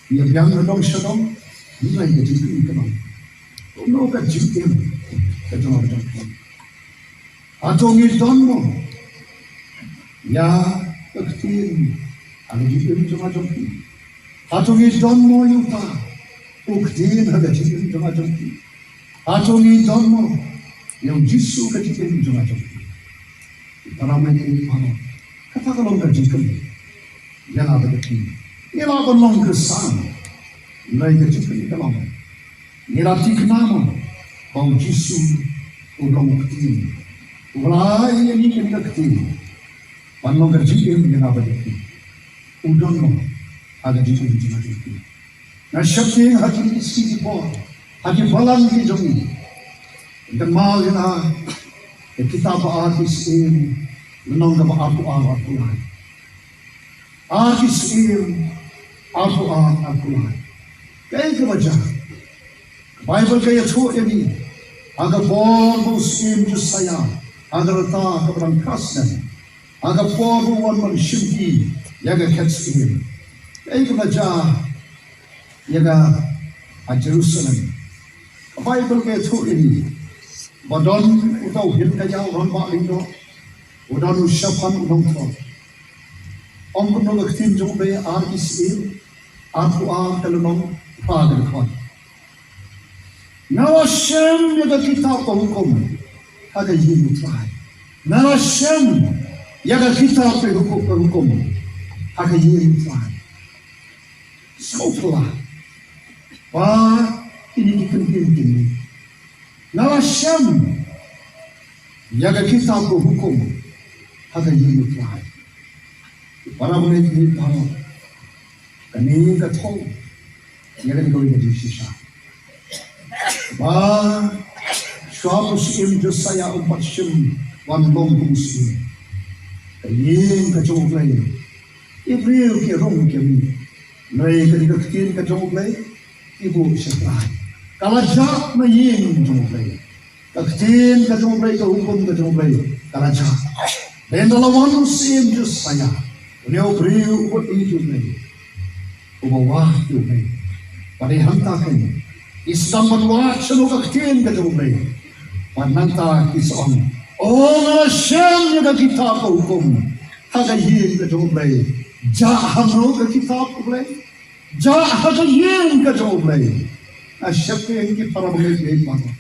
ngi ïa biang na dong sha dong. Hynrei ka jingim ka long, kumno ka jingim ka jong nga jong phi? Hato ngi don mo ïa ka ktien ha ka jingim jong nga jong phi? Hato ngi don mo ïa uta u ktien ha ka jingim jong nga jong phi? Hato ngi don mo ïa U Jisu ha ka jingim jong nga jong phi? Para bangeit baroh, kata ka long ka jingkylli ïa nga bad ïa phi. Ngi lah ban long Khristan, hynrei ka jingkylli ka long, ngi la thikna mo ba U Jisu u long u ktien, uba la ai ïa ngi kane ka ktien? Kan long ka jingim ïa nga bad ïa phi. U don mo ha ka jingim jong nga bad ïa phi. Nga sheptieng ha kine ki sngi ki por ha ki balang ki jong ngi. Kynmaw ïa nga ïa ka kitab ba ar ki Syiem, lynnong kaba arphew ar, arphew lai. Ar ki Syiem arphew ar, arphew lai. Kaei kaba jia? Ka Baibl ka ïathuh ïa ngi, ha ka por ba u Syiem Josaïah, ha ka rta kaba dang kha snem, ha ka por ba u wan ban shimti ïa ka khet syiem, kaei kaba jia ïa ka ha Jerusalem? Ka Baibl ka ïathuh ïa ngi ba don uta u hynkaïaw rangbah lyngdoh, u don u Shaphan u nongthoh. Ong kumno ka ktien jong U Blei, ar ki Syiem arphew ar, ka lynnong phra, ka dkhot: Nga la shem ïa ka kitab ka hukum ha ka ïing U Trai. Nga la shem ïa ka kitab ka hukum, ka hukum ha ka ïing U Trai. Sngewphylla ba kine ki kyntien kine, nga la shem ïa ka kitab ka hukum ha ka ïing U Trai. Para bangeit baroh, kane ka thoh ïa kane kawei ka jingshisha. Ba shuwa ba u Syiem Josaïah um pat shym wan long kum u syiem, ka ïing ka jong U Blei, ki briew ki rung ki miet. Hynrei kane ka ktien ka jong U Blei, ki buh sha trai. Ka la jah na ïing jong U Blei. Ka ktien ka jong U Blei, ka hukum ka jong U Blei, ka la jah. Hynda la wan u Syiem Josaïah, une u briew uba ïeit U Blei, uba wad ïa U Blei, ba dei hangta kein i sdang ban wad shano ka ktien ka jong U Blei. Bad nangta ki sa ong, o, nga la shem ïa ka kitab ka hukum ha ka ïing ka jong U Blei. Jah hangno ka kitab U Blei? Jah ha ka ïing ka jong U Blei. Nga sheptieng, ki para bangeit baroh,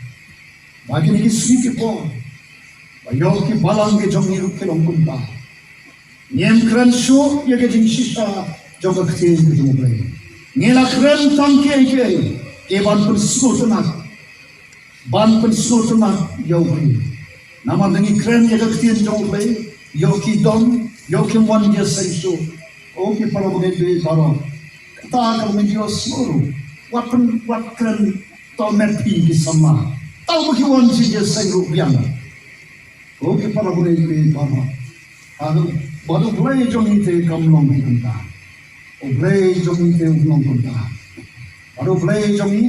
ba kine ki sngi ki por, ba ïoh ki balang ki jong ngi ruh ki long kumta. Ngim kren shuh ïa ka jingshisha jong ka ktien ka jong U Blei. Ngi la kren tang kiei kiei, ki ban pynsngewtynnat, ban pynsngewtynnat ïa U Blei. Namar da ngi kren ïa ka ktien jong U Blei, ïoh ki don, ïoh kim wan jingïaseng shuh. O ki para bangeit baroh, kata ka bangeit ïohsngew ruh, wat pyn, wat kren, to met phi ki samla, tang ba ki wan jingïaseng ruh biang. O ki para bangeit baroh, bad U Blei jong ngi te kam long hi kumta. U Blei jong ngi te um long kumta. Bad U Blei jong ngi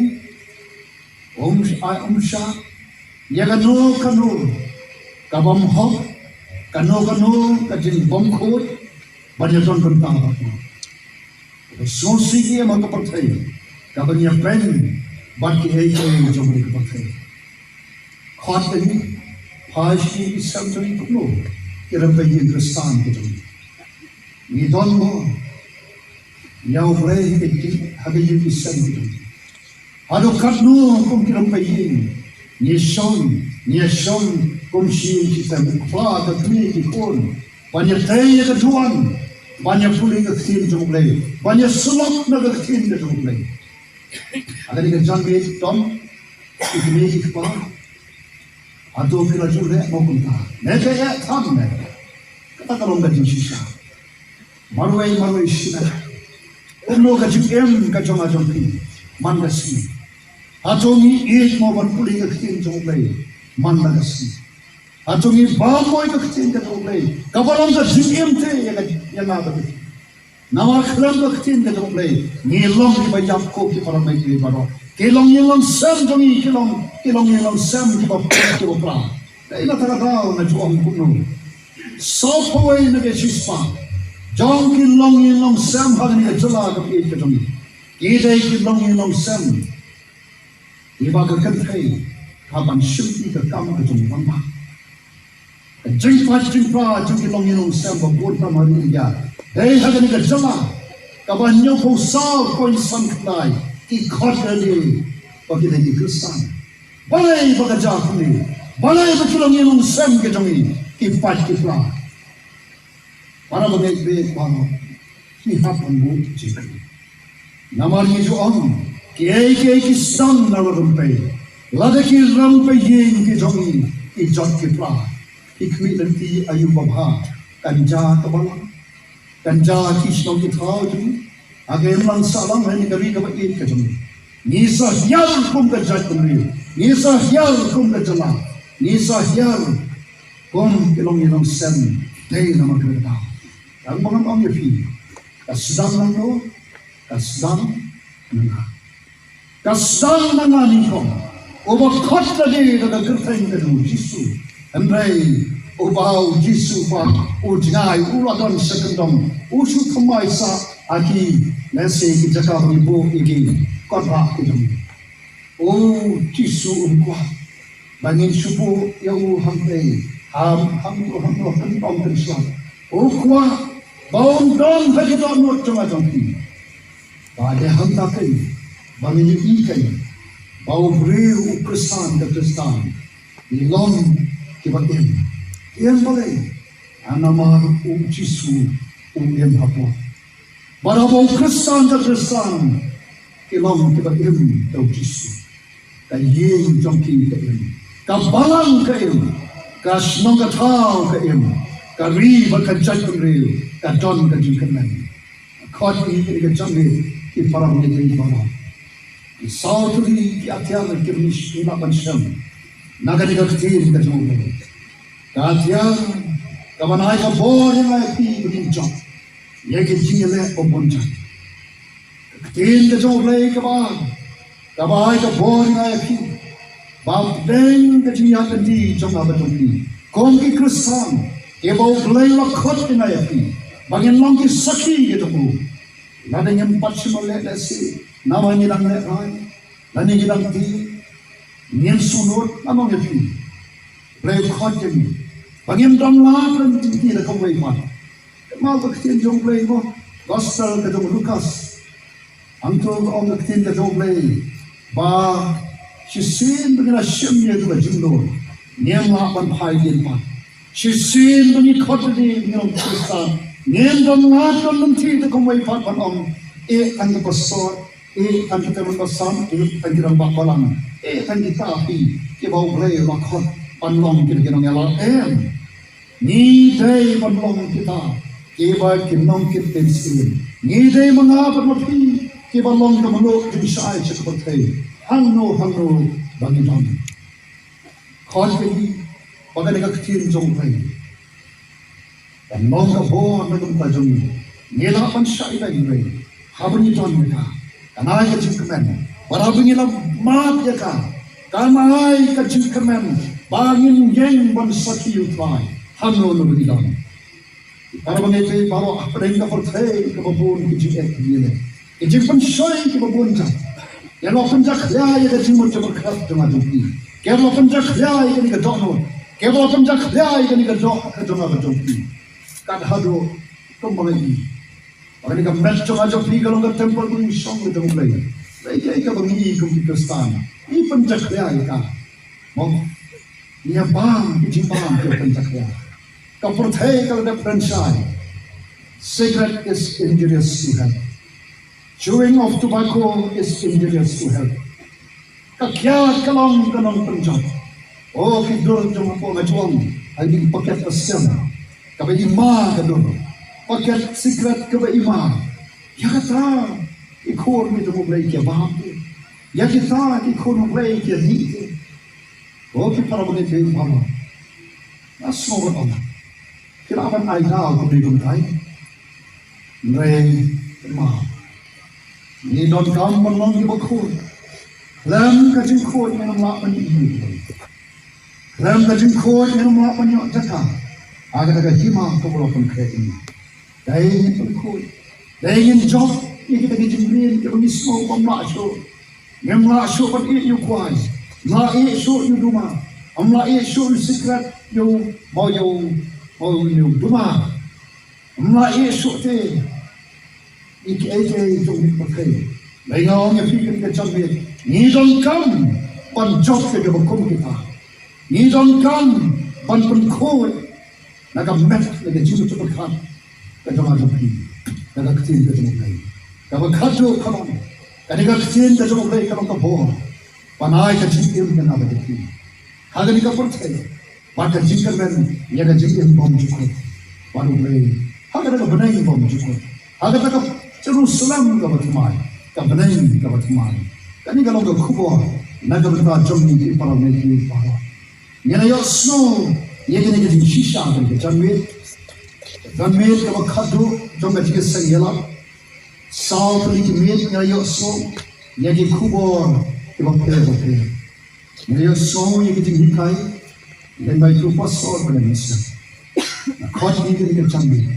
um, ai, um shah ïa kano kano ka bymhok, kano kano ka jingbymkhuid ban ïadon bynta bad u. Ka sngewsih ïa ka pyrthei ka ban ïapeiñ bad kiei kiei jong ka pyrthei. Khot ïa ngi, phai sha ki sem jong ngi kumno ki rympei ïing Khristan ki jong ngi. Ngi don mo ïa U Blei ha ka ïing, ha ka ïing ki sem ki jong ngi? Haduh katno kum ki rympei ïing ngi shong, ngi shong kum shi ïing shi sem, u kpa, ka kmie, ki khun, ban ïatei ïa ka duwan, ban ïapule ka ktien jong U Blei, ban ïasyllok na ka ktien ka jong U Blei? Ha kane ka janmiet don ki kmie ki kpa, hato phi la ju leh mo kumta? Ne phi ïa than ne? Kata ka long ka jingshisha. Marwei marwei shi na, kumno ka jingim ka jong nga jong phi man ka sngi? Hato ngi ïeit mo ban pule ka ktien jong U Blei man la ka sngi? Hato ngi bam mo ïa ka ktien ka jong U Blei, kaba long ka jingim te ïa ka, ïa nga bad ïa phi? Namar khlem ka ktien ka jong U Blei ngi long kiba ïap, ko ki para bangeit baroh. Ki longïing longsem jong ngi ki long, ki longïing longsem kiba pla, kiba pla. Dei na kata ka daw nga ju ong kumno, sawphew wei na ka shispah jong ki longïing longsem ha kane ka jylla kaba ïeit ka jong ngi, ki dei ki longïing longsem kiba ka kynthei ka ban shimti ka kam ka jong u rangbah. Ka jingpait jingpra jong ki longïing longsem ba bun tam ha ri India, dei ha kane ka jylla kaba hynñiewphew saw point san khyndai ki khot ïa lade ba ki dei ki Khristan. Balei ba ka jia kumne? Balei ba ki longïing longsem ki jong ngi ki pait ki pra? Para bangeit baroh, ngi hap ban buh jingkyrmen. Namar ngi ju ong, kiei kiei ki sdang na la rympei. Lada ki rympei ïing ki jong ngi ki jot ki pra, ki khmih lynti aïu babha? Kan ja ka balang, kan ja ki shnong ki thaw jong ngi ha ka imlang sahlang ha kane ka ri kaba ïeit ka jong ngi. Ngi sa hiar kum ka jaitbynriew, ngi sa hiar kum ka jylla, ngi sa hiar kum ki longïing longsem. Dei namar kata ka daw, tang ba ngan ong ïa phi, ka sdang nangno? Ka sdang na nga. Ka sdang na nga nyngkong, uba khot lade da ka kyrteng ka jong u Jisu. Hynrei uba u Jisu pat u jngai, u la don sha kyndong, u shu thymmai sah ha ki, lehse ki jaka ba ngi buh ïa ki kot bah ki jong ngi. U Jisu um kwah ba ngin shu buh ïa u hangtei, ham, ham, ham, ham, ham, ham, ham, ham. U kwah ba un don ha ki dohnud jong nga jong phi. Ba dei hangta keiñ ba ngin ïohi keiñ ba u briew, u Khristan ka Khristan, i long kiba im. Im balei? Namar u Jisu u im hapoh. Bad haba u Khristan ka Khristan ki long kiba im da u Jisu, ka ïing jong ki ka im, ka balang ka im, ka shnong ka thaw ka im, ka ri bad ka jaitbynriew ka don ka jingkyrmen. Khot ïa kane ka jingmut, ki para bangeit baroh. Ki saw tylli ki atiar kiba ngi lah ban shem na kane ka ktien ka jong U Blei. Ka atiar kaban ai ka bor ïa ngi, ïa phi, ba ngin jop ïa ki jingïaleh ba bun jait. Ka ktien ka jong U Blei kaba, kaba ai ka bor ïa ngi, ïa phi, ba pdeng ka jingïaid lynti jong nga bad jong phi kum ki Khristan kiba U Blei u la khot ïa ngi, ïa phi, ba ngin long ki sakhi ki jong u. Lada ngim pat shym leh lehse, namar ngi dang lehrain, lane ngi dang die, ngin sngewnud, namar ngi, U Blei u khot ïa ngi ba ngin don lad lynti da kumwei pat. Kynmaw ka ktien jong U Blei mo, Gospel ka jong u Lukas. Hangto ka ong ka ktien ka jong U Blei ba shisien ba ngi la shim ïa ka jingdon, ngim lah ban phai dien pat. Shisien ba ngi khot ïa ngi, ngi long Khristan, ngim don lad don lynti da kumwei pat ban ong, eh, tang ki pastor, eh, tang ki tymmen basan, eh, tang ki rangbah balang, eh, tang kita phi kiba U Blei u la khot ban long ki, ki nongïalam. Em. Ngi dei ban long kita kiba ki nongkit ktien. Ngi dei ma nga bad ma phi kiba long ka mluh jingshai sha ka pyrthei. Hangno hangno ba ngi don. Khot ïa ngi ba kane ka ktien jong U Blei kan long ka bor na ka bynta jong ngi. Ngi lah ban shah ïa ka, hynrei haba ngi don ïa ka, kan ai ka jingkmen. Bad haba ngi la mad ïa ka, kan ai ka jingkmen ba ngin ïeng ban sakhi ïa U Trai hangno hangno ba ngi don. Para bangeit baroh, hapdeng ka pyrthei kaba bun ki jingeh ki jingïaleh, ki jingpynshoi kiba bun jait, ki la pynjakhlia ïa ka jingmut jingpyrkhat jong nga jong phi. Ki la pynjakhlia ïa kane ka dohnud, ki la pynjakhlia ïa kane ka doh ka jong nga ka jong phi. Kat haduh kumba ngi ïohi ba kane ka met jong nga jong phi ka long ka templ ba ngi shong ka jong U Blei. Lei kaei kaba ngi kum ki Khristan ngi pynjakhlia ïa ka? Mo, ngi bam ki jingbam ki pynjakhlia. Ka pyrthei ka la dep pynshai. Cigarette is injurious to health. Chewing of tobacco is injurious to health. Ka kiad ka long ka nongpynjot. O, ki dur jong hapoh nga jong, ha ki paket ka sem kaba i ma ka dur, paket sikret kaba i ma. Ïa kata ki khun mi jong U Blei ki bam te. Ïa kita ki khun U Blei ki ri te. O ki para bangeit baroh, nga sngew ban ong, ki lah ban ai daw kumne kumtai. Hynrei ma ngi donkam ban long kiba khuid. Khlem ka jingkhuid ngin ym lah ban ïohi ïa U Blei. Khlem ka jingkhuid ngin ym lah ban ïoh jaka ha kata ka hima kaba u la pynkhreh ïa ngi. Dei ngin pynkhuid, dei ngin jop ïa kita ki jingmlien kiba ngi sngew ba ym lah shuh. Ngim lah shuh ban ïeh ïa u kwai, ym lah ïeh shuh ïa u duma, ym lah ïeh shuh ïa u sikret, ïa u, mo ïa u, mo ïa u duma. Ym lah ïeh shuh te ïa kiei kiei jong ka pyrthei. Lei nga ong ïa phi kane ka janmiet, ngi donkam ban jop ïa kiba kum kita. Ngi donkam ban pynkhuid na ka met, na ka jingmut jingpyrkhat ka jong nga jong phi, na ka ktien ka jong U Blei. Kaba khatduh ka long, kane ka ktien ka jong U Blei ka long ka bor ban ai ka jingim ïa nga bad ïa phi ha kane ka pyrthei, bad ka jingkyrmen ïa ka jingim bymjukut. Bad U Blei ha kata ka bneng bymjukut, ha kata ka Jerusalem kaba thymmai, ka bneng kaba thymmai. Kane ka long ka khubor na ka bynta jong ngi ki para bangeit baroh. Ngin ïa ïohsngew ïa kane ka jingshisha kane ka janmiet, ka janmiet kaba khatduh jong ka jingïaseng ïalap. Saw tylli ki miet ngin ïa ïohsngew ïa ki khubor kiba pher bapher. Ngin ïa ïohsngew ïa ki jinghikai lyngba ki pastor bad ki mynsiem. Nga khot ïa kane ka janmiet,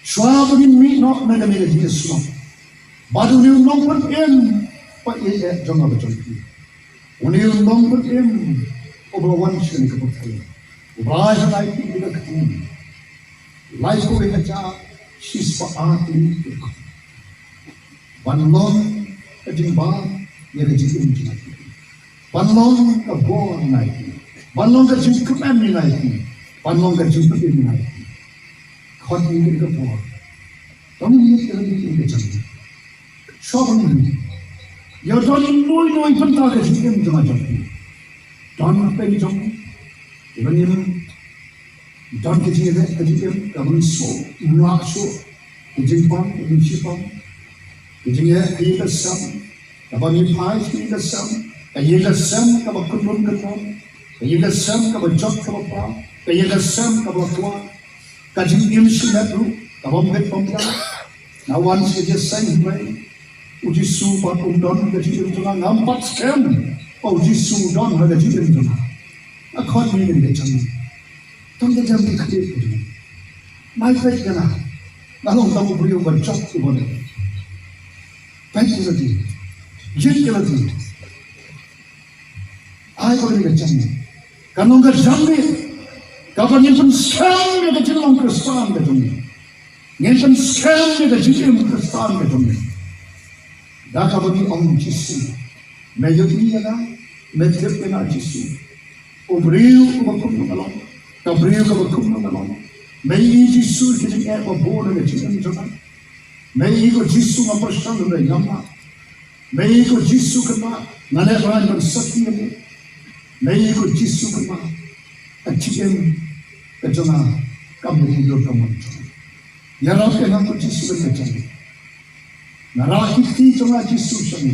shuwa ba ngin mih noh na kane ka jingïaseng, bad une u nongpynim ba ïeit jong nga bad jong phi, une u nongpynim uba la wan sha kane ka pyrthei, uba la ai ha ngi ïa ka ktien, laiphew hajar shispah ar tylli ki dkhot, ban long ka jingbam ïa ka jingim jong ngi, ban long ka bor ïa ngi, ban long ka jingkmen ïa ngi, ban long ka jingpynim ïa ngi. Khot ïa kane ka bor. Tang ïa kane ka janmiet, shuwa ban ïa don nuh nuh bynta ka jingim jong nga jong phi. Don pynjong ïa ban im, don ka jingïaleh ka jingim kaba suk, ym lah shuh, ka jingpang ka jingshipang, ka jingïaleh ka ïing ka sem, kaba ngi phai sha ka ïing ka sem, ka ïing ka sem kaba kynrum kynrum, ka ïing ka sem kaba jot kaba pang, ka ïing ka sem kaba la kwah, ka jingim shimet ruh kaba ym bit bym biang. Nga wan sha ka jingïaseng, hynrei U Jisu pat um don ha ka jingim jong nga. Ngam pat skhem ba U Jisu u don ha ka jingim jong nga. Nga khot ïa kane ka janmiet, tang ka janmiet kaba khlieh ka jong nga. Nai peit ïa nga, nga long tang u briew ba jot u bor. Peit ïa lade, jied ïa lade. Ai ba kane ka janmiet kan long ka janmiet kaba ngin pynskhem ïa ka jinglong Khristan ka jong ngi. Ngin pynskhem ïa ka jingim Khristan ka jong ngi da kaba ngi ong, Jisu, me ïohi ïa nga, me tip ïa nga Jisu. U briew uba kumno nga long, ka briew kaba kumno nga long. Me ïohi Jisu ïa ka jingeh ba bun ha ka jingim jong nga. Me ïohi ko Jisu nga pyrshang, hynrei ngam lah. Me ïohi ko Jisu kynmaw, nga leh ban sakhi ïa me. Me ïohi ko Jisu kynmaw, ka jingim ka jong nga kam dei dur ka mon jong nga. Ïarap ïa nga ko Jisu ban ka jingim. Nga rah ki kti jong nga Jisu sha me.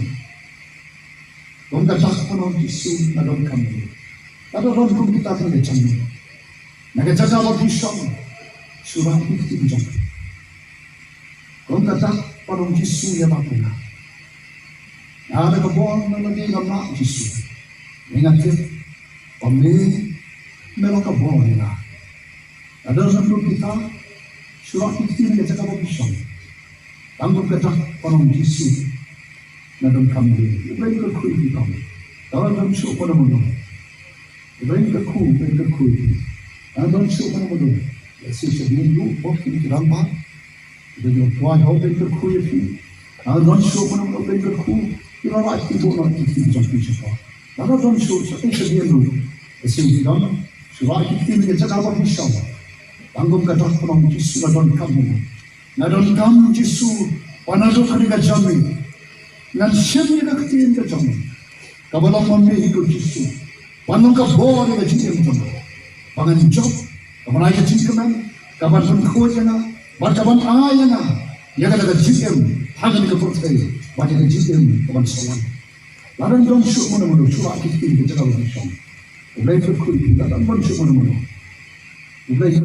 Kum ka dak pynlong Jisu, nga donkam ïa me. Lada don kum kita kane ka janmiet na ka jaka ba phi shong, shu rah ki kti jong phi. Kum ka dak pynlong Jisu, ïarap ïa nga. Nga da ka bor na lade ngam lah Jisu. Me nga tip ba me, me long ka bor ïa nga. Lada don kum kita, shu rah ki kti na ka jaka ba phi shong. Tang kum ka dak pynlong Jisu, nga donkam ïa me. U Blei un kyrkhu ïa phi tang. Lada don shuh mano mano, U Blei un kyrkhu, U Blei un kyrkhu ïa phi. Lada don shuh mano mano, lehse shadien ruh bok ki rangbah, U Blei un pynlong, U Blei un kyrkhu ïa phi. Lada don shuh mano mano, U Blei un kyrkhu. Phi la rah ki kti, buh noh ki kti jong phi shapoh. Lada don shuh, sa, eh, shadien ruh, lehse phi don, shu rah ki kti na ka jaka ba phi shong. Tang kum ka dak pynlong Jisu, nga donkam ïa me. Nga donkam Jisu, ba naduh kane ka janmiet ngan shim ïa ka ktien ka jong me kaba long ma me hi ko Jisu, ban long ka bor ïa ka jingim jong nga, ba ngan jop, ka ban ai ka jingkmen, ka ban pynkhuid ïa nga, bad ka ban ai ïa nga ïa kata ka jingim ha kane ka pyrthei, bad ïa ka jingim ka ban sa wan. Lada don shuh mano mano, shu rah ki kti na ka jaka ba phi shong. U Blei un kyrkhu ïa phi. Lada don shuh mano mano, U Blei